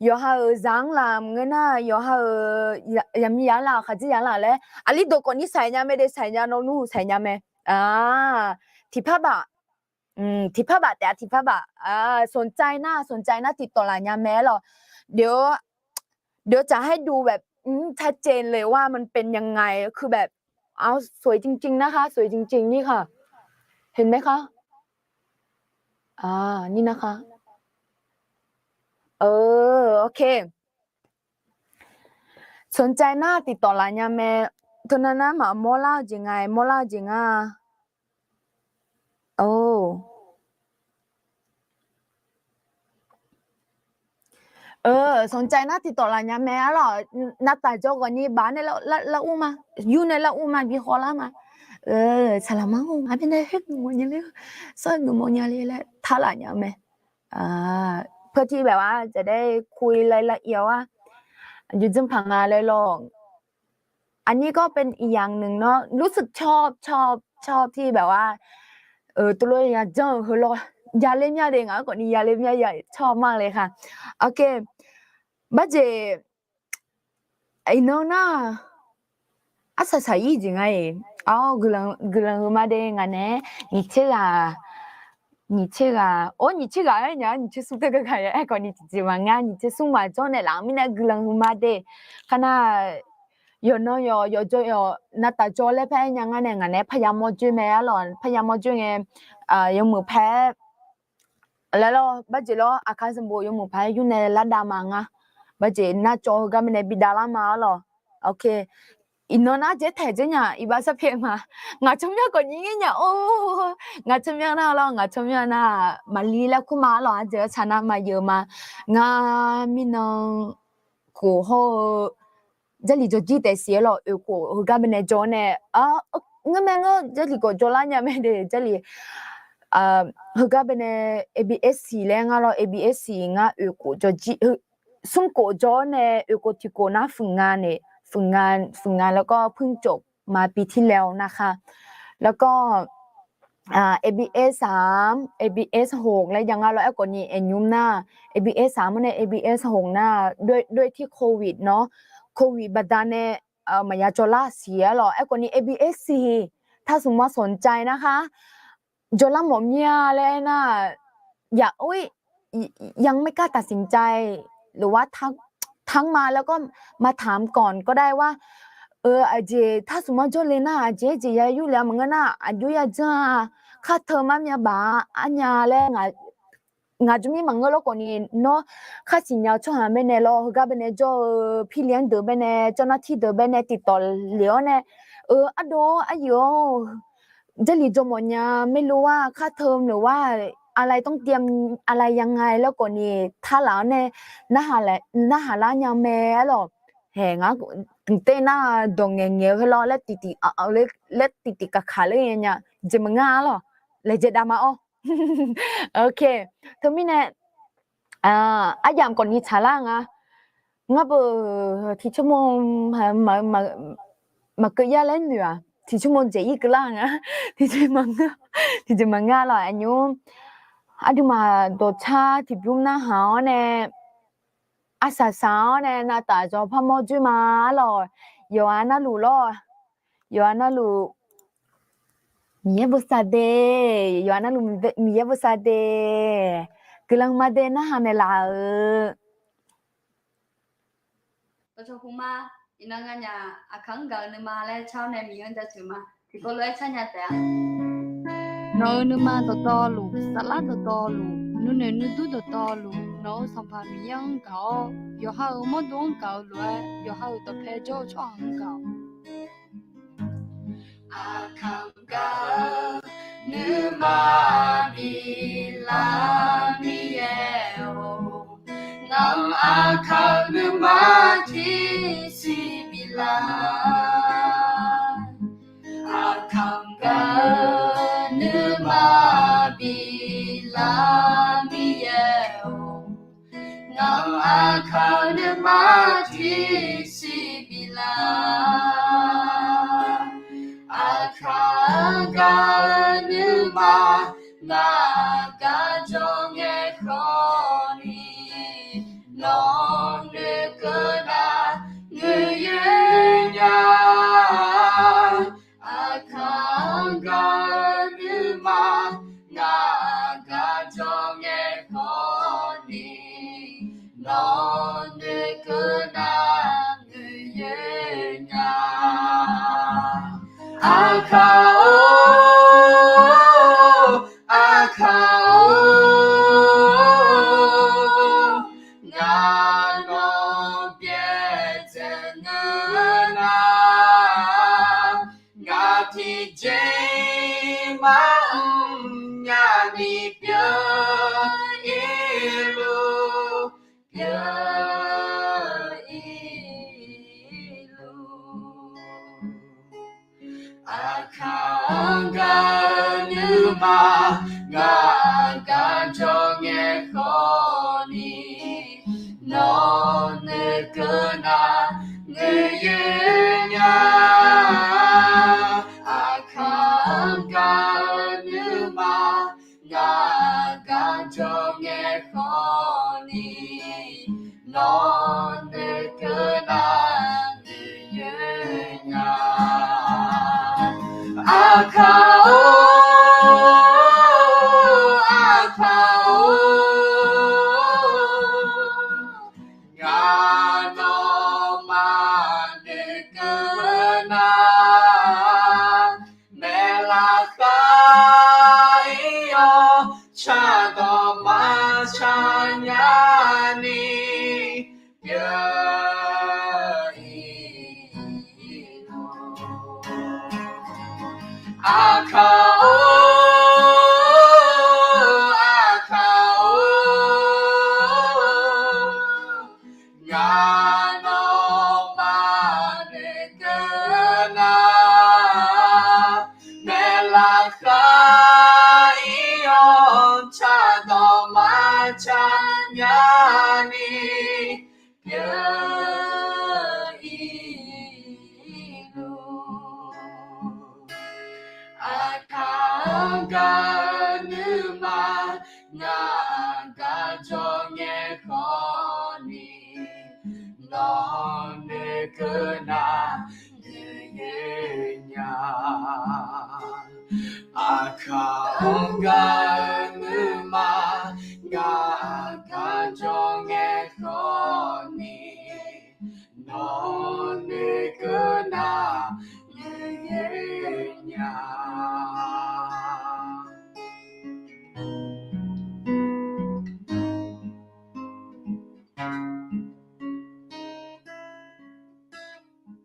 yawqha-euq zaq-anr lamq ngeur nar, yawqha-euq yaqmiqzaq-anr lamq, khaqdzerzaq-anr lamq laer, aqli deuq khawf ni saiq nya mae de, saiq nya, nawr nmr saiq nya mae. Tiqpar baf, tiqpar baf taef-a, tiqpar baf. สนใจ nar, สนใจ nar tiqtawf laf nya mae-aer lawr. เดี๋ยว เดี๋ยวจะให้ดูแบบ ชัดเจนเลยว่ามันเป็นยังไง คือแบบ เอา สวยจริงๆ นะคะ สวยจริงๆ นี่ค่ะ เห็นไหมคะ อ่า นี่นะคะ เออ โอเค สนใจ nar tiqtawf laf nya mae. Teunav nar maqmawr lar-eu jeq nga, mawr lar-eu jeq nga. สนใจ nar tiqtawf laf nya mae-aer lawr. Navtaf jawr ghawqni baf nae lar ur ma, yur nae lar ur ma, bi haw lar ma. เออ สาระมาก งา mirnae khoer geufmawf nya le, sawr-aer geufmawf nya le laer tarlaf nya-eu mae. เพื่อที่แบบว่าจะได้คุยรายละเอียดว่า อยู่จึงผ่านมาเลยหรอก อันนี้ก็เป็นอีกอย่างหนึ่งเนาะ รู้สึกชอบ ชอบ ชอบที่แบบว่า เออ ตัวเลือกยาเจิ้ง เออ หรอ ya ler mya de, ngaq-anr khawfni ya ler mya, ya ชอบมากเลยค่ะ โอเค barjeq iqnan nar, arsaq saq-ir jeq nga-iq, guiqlanq heu ma de ngaq naeq-aer nyiq tser ghaq, nyiq tser ghaq, or nyiq tser ghaq-aer nya-a, nyiq tser smr teu garkaq ya aerkhawfni tiqjeq maqnga, nyiq tser smr maqjawr nae laf-eu mirnae guiqlanq heu ma de. Kar nar, yawqnan yawq yawqjawr yawq navtaf jawr laer paer-aer nya ngar nae ngaq naeq-aer parya mawr joer mae arlawq, parya mawr joer ngae, yawmuiq paer laer lawr, barjeq lawr, aqkar sanqbof yawmuiq paer yur nae lar dav ma ngar. Barjeq nar cawv heugar baenae bi dav lar ma arlawq. Ok, iqnan nar dzaer taeq dzaer nya iqbax sarpyaeq ma. Ngaq tsawrmyanr khawfni ngaer nya-or, ngaq tsawrmyanr nar lawr, ngaq tsawrmyanr nar maqli laer kur ma arlawq, aqjeq-aer tsaq nar maqyeuf ma. Ngar mirnan khof hawr-eu Jarlif jawrjir taef siq-aer lawq, oeqkhof heugar baenae jawr nae, ngeurmae ngeur Jarlif khawf jawrlar nya mae de, Jarlif heugar baenae A B S laer ngar lawr, A B S ngar oeqkhof jawrjir, smrkhof jawr nae oeqkhof tiqkhof nar ฝึกงาน nae, ฝึกงาน แล้วก็เพิ่งจบมาปีที่แล้วนะคะ แล้วก็ A B S สาม A B S หก laer jav ngar lawr, aerkhawfni aernymr nar A B S สาม mawr nae A B S หก nar ด้วย ด้วยที่โควิด เนาะ, โควิด baqdanae maqya jawrlar siq-aer lawq, aerkhawfni A B S สี่ ถ้าสมมติว่าสนใจนะคะ jawrlar mawf mir-a laer aernar, ยังไม่กล้าตัดสินใจ หรือว่าทัก ทักมาแล้วก็มาถามก่อนก็ได้ว่า เออ aqjeq ถ้าสมมติว่า jawrle nar aqjeq jeq ya yurle-a maqngeur nar, aqjox ya janr-a, khar teu mar mya baq-a arnya laer ngaq jawrmir maqngeur lawr khawfni, nawr khar siqnya-eu tsawrhaq baenae lawr, heugar baenae jawr-eu pirli-anr deuq baenae, jawrnar tir deuq baenae tiqtawf lef-awr nae, eu, ardov-awr aryuif-awr, Jarlif jawr mawf nya, maerlu-ar khar teu meuq-ar, อะไรต้องเตรียมอะไรยังไง laer khawfni, tarlaf-awr nae narhaq lar nya mae arlawq. Hae, ngar tmqter nar dawq ngaeq ngaeq-eu heu lawr laer tiqtiq, laer tiqtiq kaqkaq ler nya nya, jeq maqnga arlawq, laejae dav ma-awr. Ok, teumirnae aryamq khawfni tsaqlar nga. Ngar beuq tiqcawr mawr maqkeuv yar laer noeq-aq, tiqcawr mawr dzaeq-ir keuvlar nga. Tiqjeq maqngeur, tiqjeq maqngeur lawq, aqnymr aqduimaf dawqtsar tiqbymr narhaq-awr nae, arsaq saq-awr nae navtaf zawqpar mawr dzoer ma arlawq. Yawqha narluf lawr, yawqha narluf Miqyaer bosav de, yawqha narluf Miqyaer bosav de, guiqlanq ma de narhaq naeqlaf-euq. Dawqcawq khmq ma, iqnan nganyaf aqkaq-anr gaq-eu nuima laer car-awr nae Miqyaer-anr jaceuq ma. Tiqkawv lof-aer car nya taef-a. Nawq-euq nuima dawqtawvluf, saflar dawqtawvluf, nuinoeq nuidur dawqtawvluf, nawq-euq Sanqpaq Miqyaer-anr gaq-awr, yawqha-euq mawrdo-anr gaq-eu lof-aer, yawqha-euq dawqpae jawr-eu tsawrhaq-anr gaq-awq. Aqkaq gaq-eu nuima biflar Miqyaer-or, ngaq-anr aqkaq-eu nuima tiqsiq biflar. Aqkaq gaq-eu nuima biflar Miqyaer-or, ngaq-anr aqkaq-eu nuima tiqsiq biflar. Aqkaq gaq-eu nuima ngaq gaq jawr ngae khawfni, nawq noeqkeuv nar noeqyoer nya. Aqkaq gaq-eu nuima ngaq gaq jawr ngae khawfni, nawq noeqkeuv nar noeqyoer nya. Aqkaq-or, Aqkaq-or, ngaq nawq byaerdzae ngeur nar, ngaq tiqjeq maqmr nyani pyeuf-ir luf, pyeuf-ir luf. Aqkaq Aqkaq-euq nuima ngaq-anr gaq jawr ngae khawf ni, nawq noeqkeuv nar noeq yoer nya. Aqkaq-anr gaq-euq nuima ngaq-anr gaq jawr ngae khawf ni, nawq noeqkeuv nar noeq yoer nya. Aqkaq-or, Aqkaq-or, ngaq nawmaf noeqkeuv nar, maeqlaf khar-ir-awr cardawq maqcar nya ni, pyeuf-ir luf. Aqkaq-or, Aqkaq-or, ngaq nawmaf noeqkeuv nar, maeqlaf khar-ir-awr cardawq maqcar nya ni, pyeuf-ir luf. Aqkaq-anr gaq-euq nuima ngaq-anr gaq jawr ngae khawf ni, nawq noeqkeuv nar noeq yoer nya. Aqkaq-anr gaq-euq nuima ngaq-anr gaq jawr ngae khawf ni, nawq noeqkeuv nar noeq yoer nya.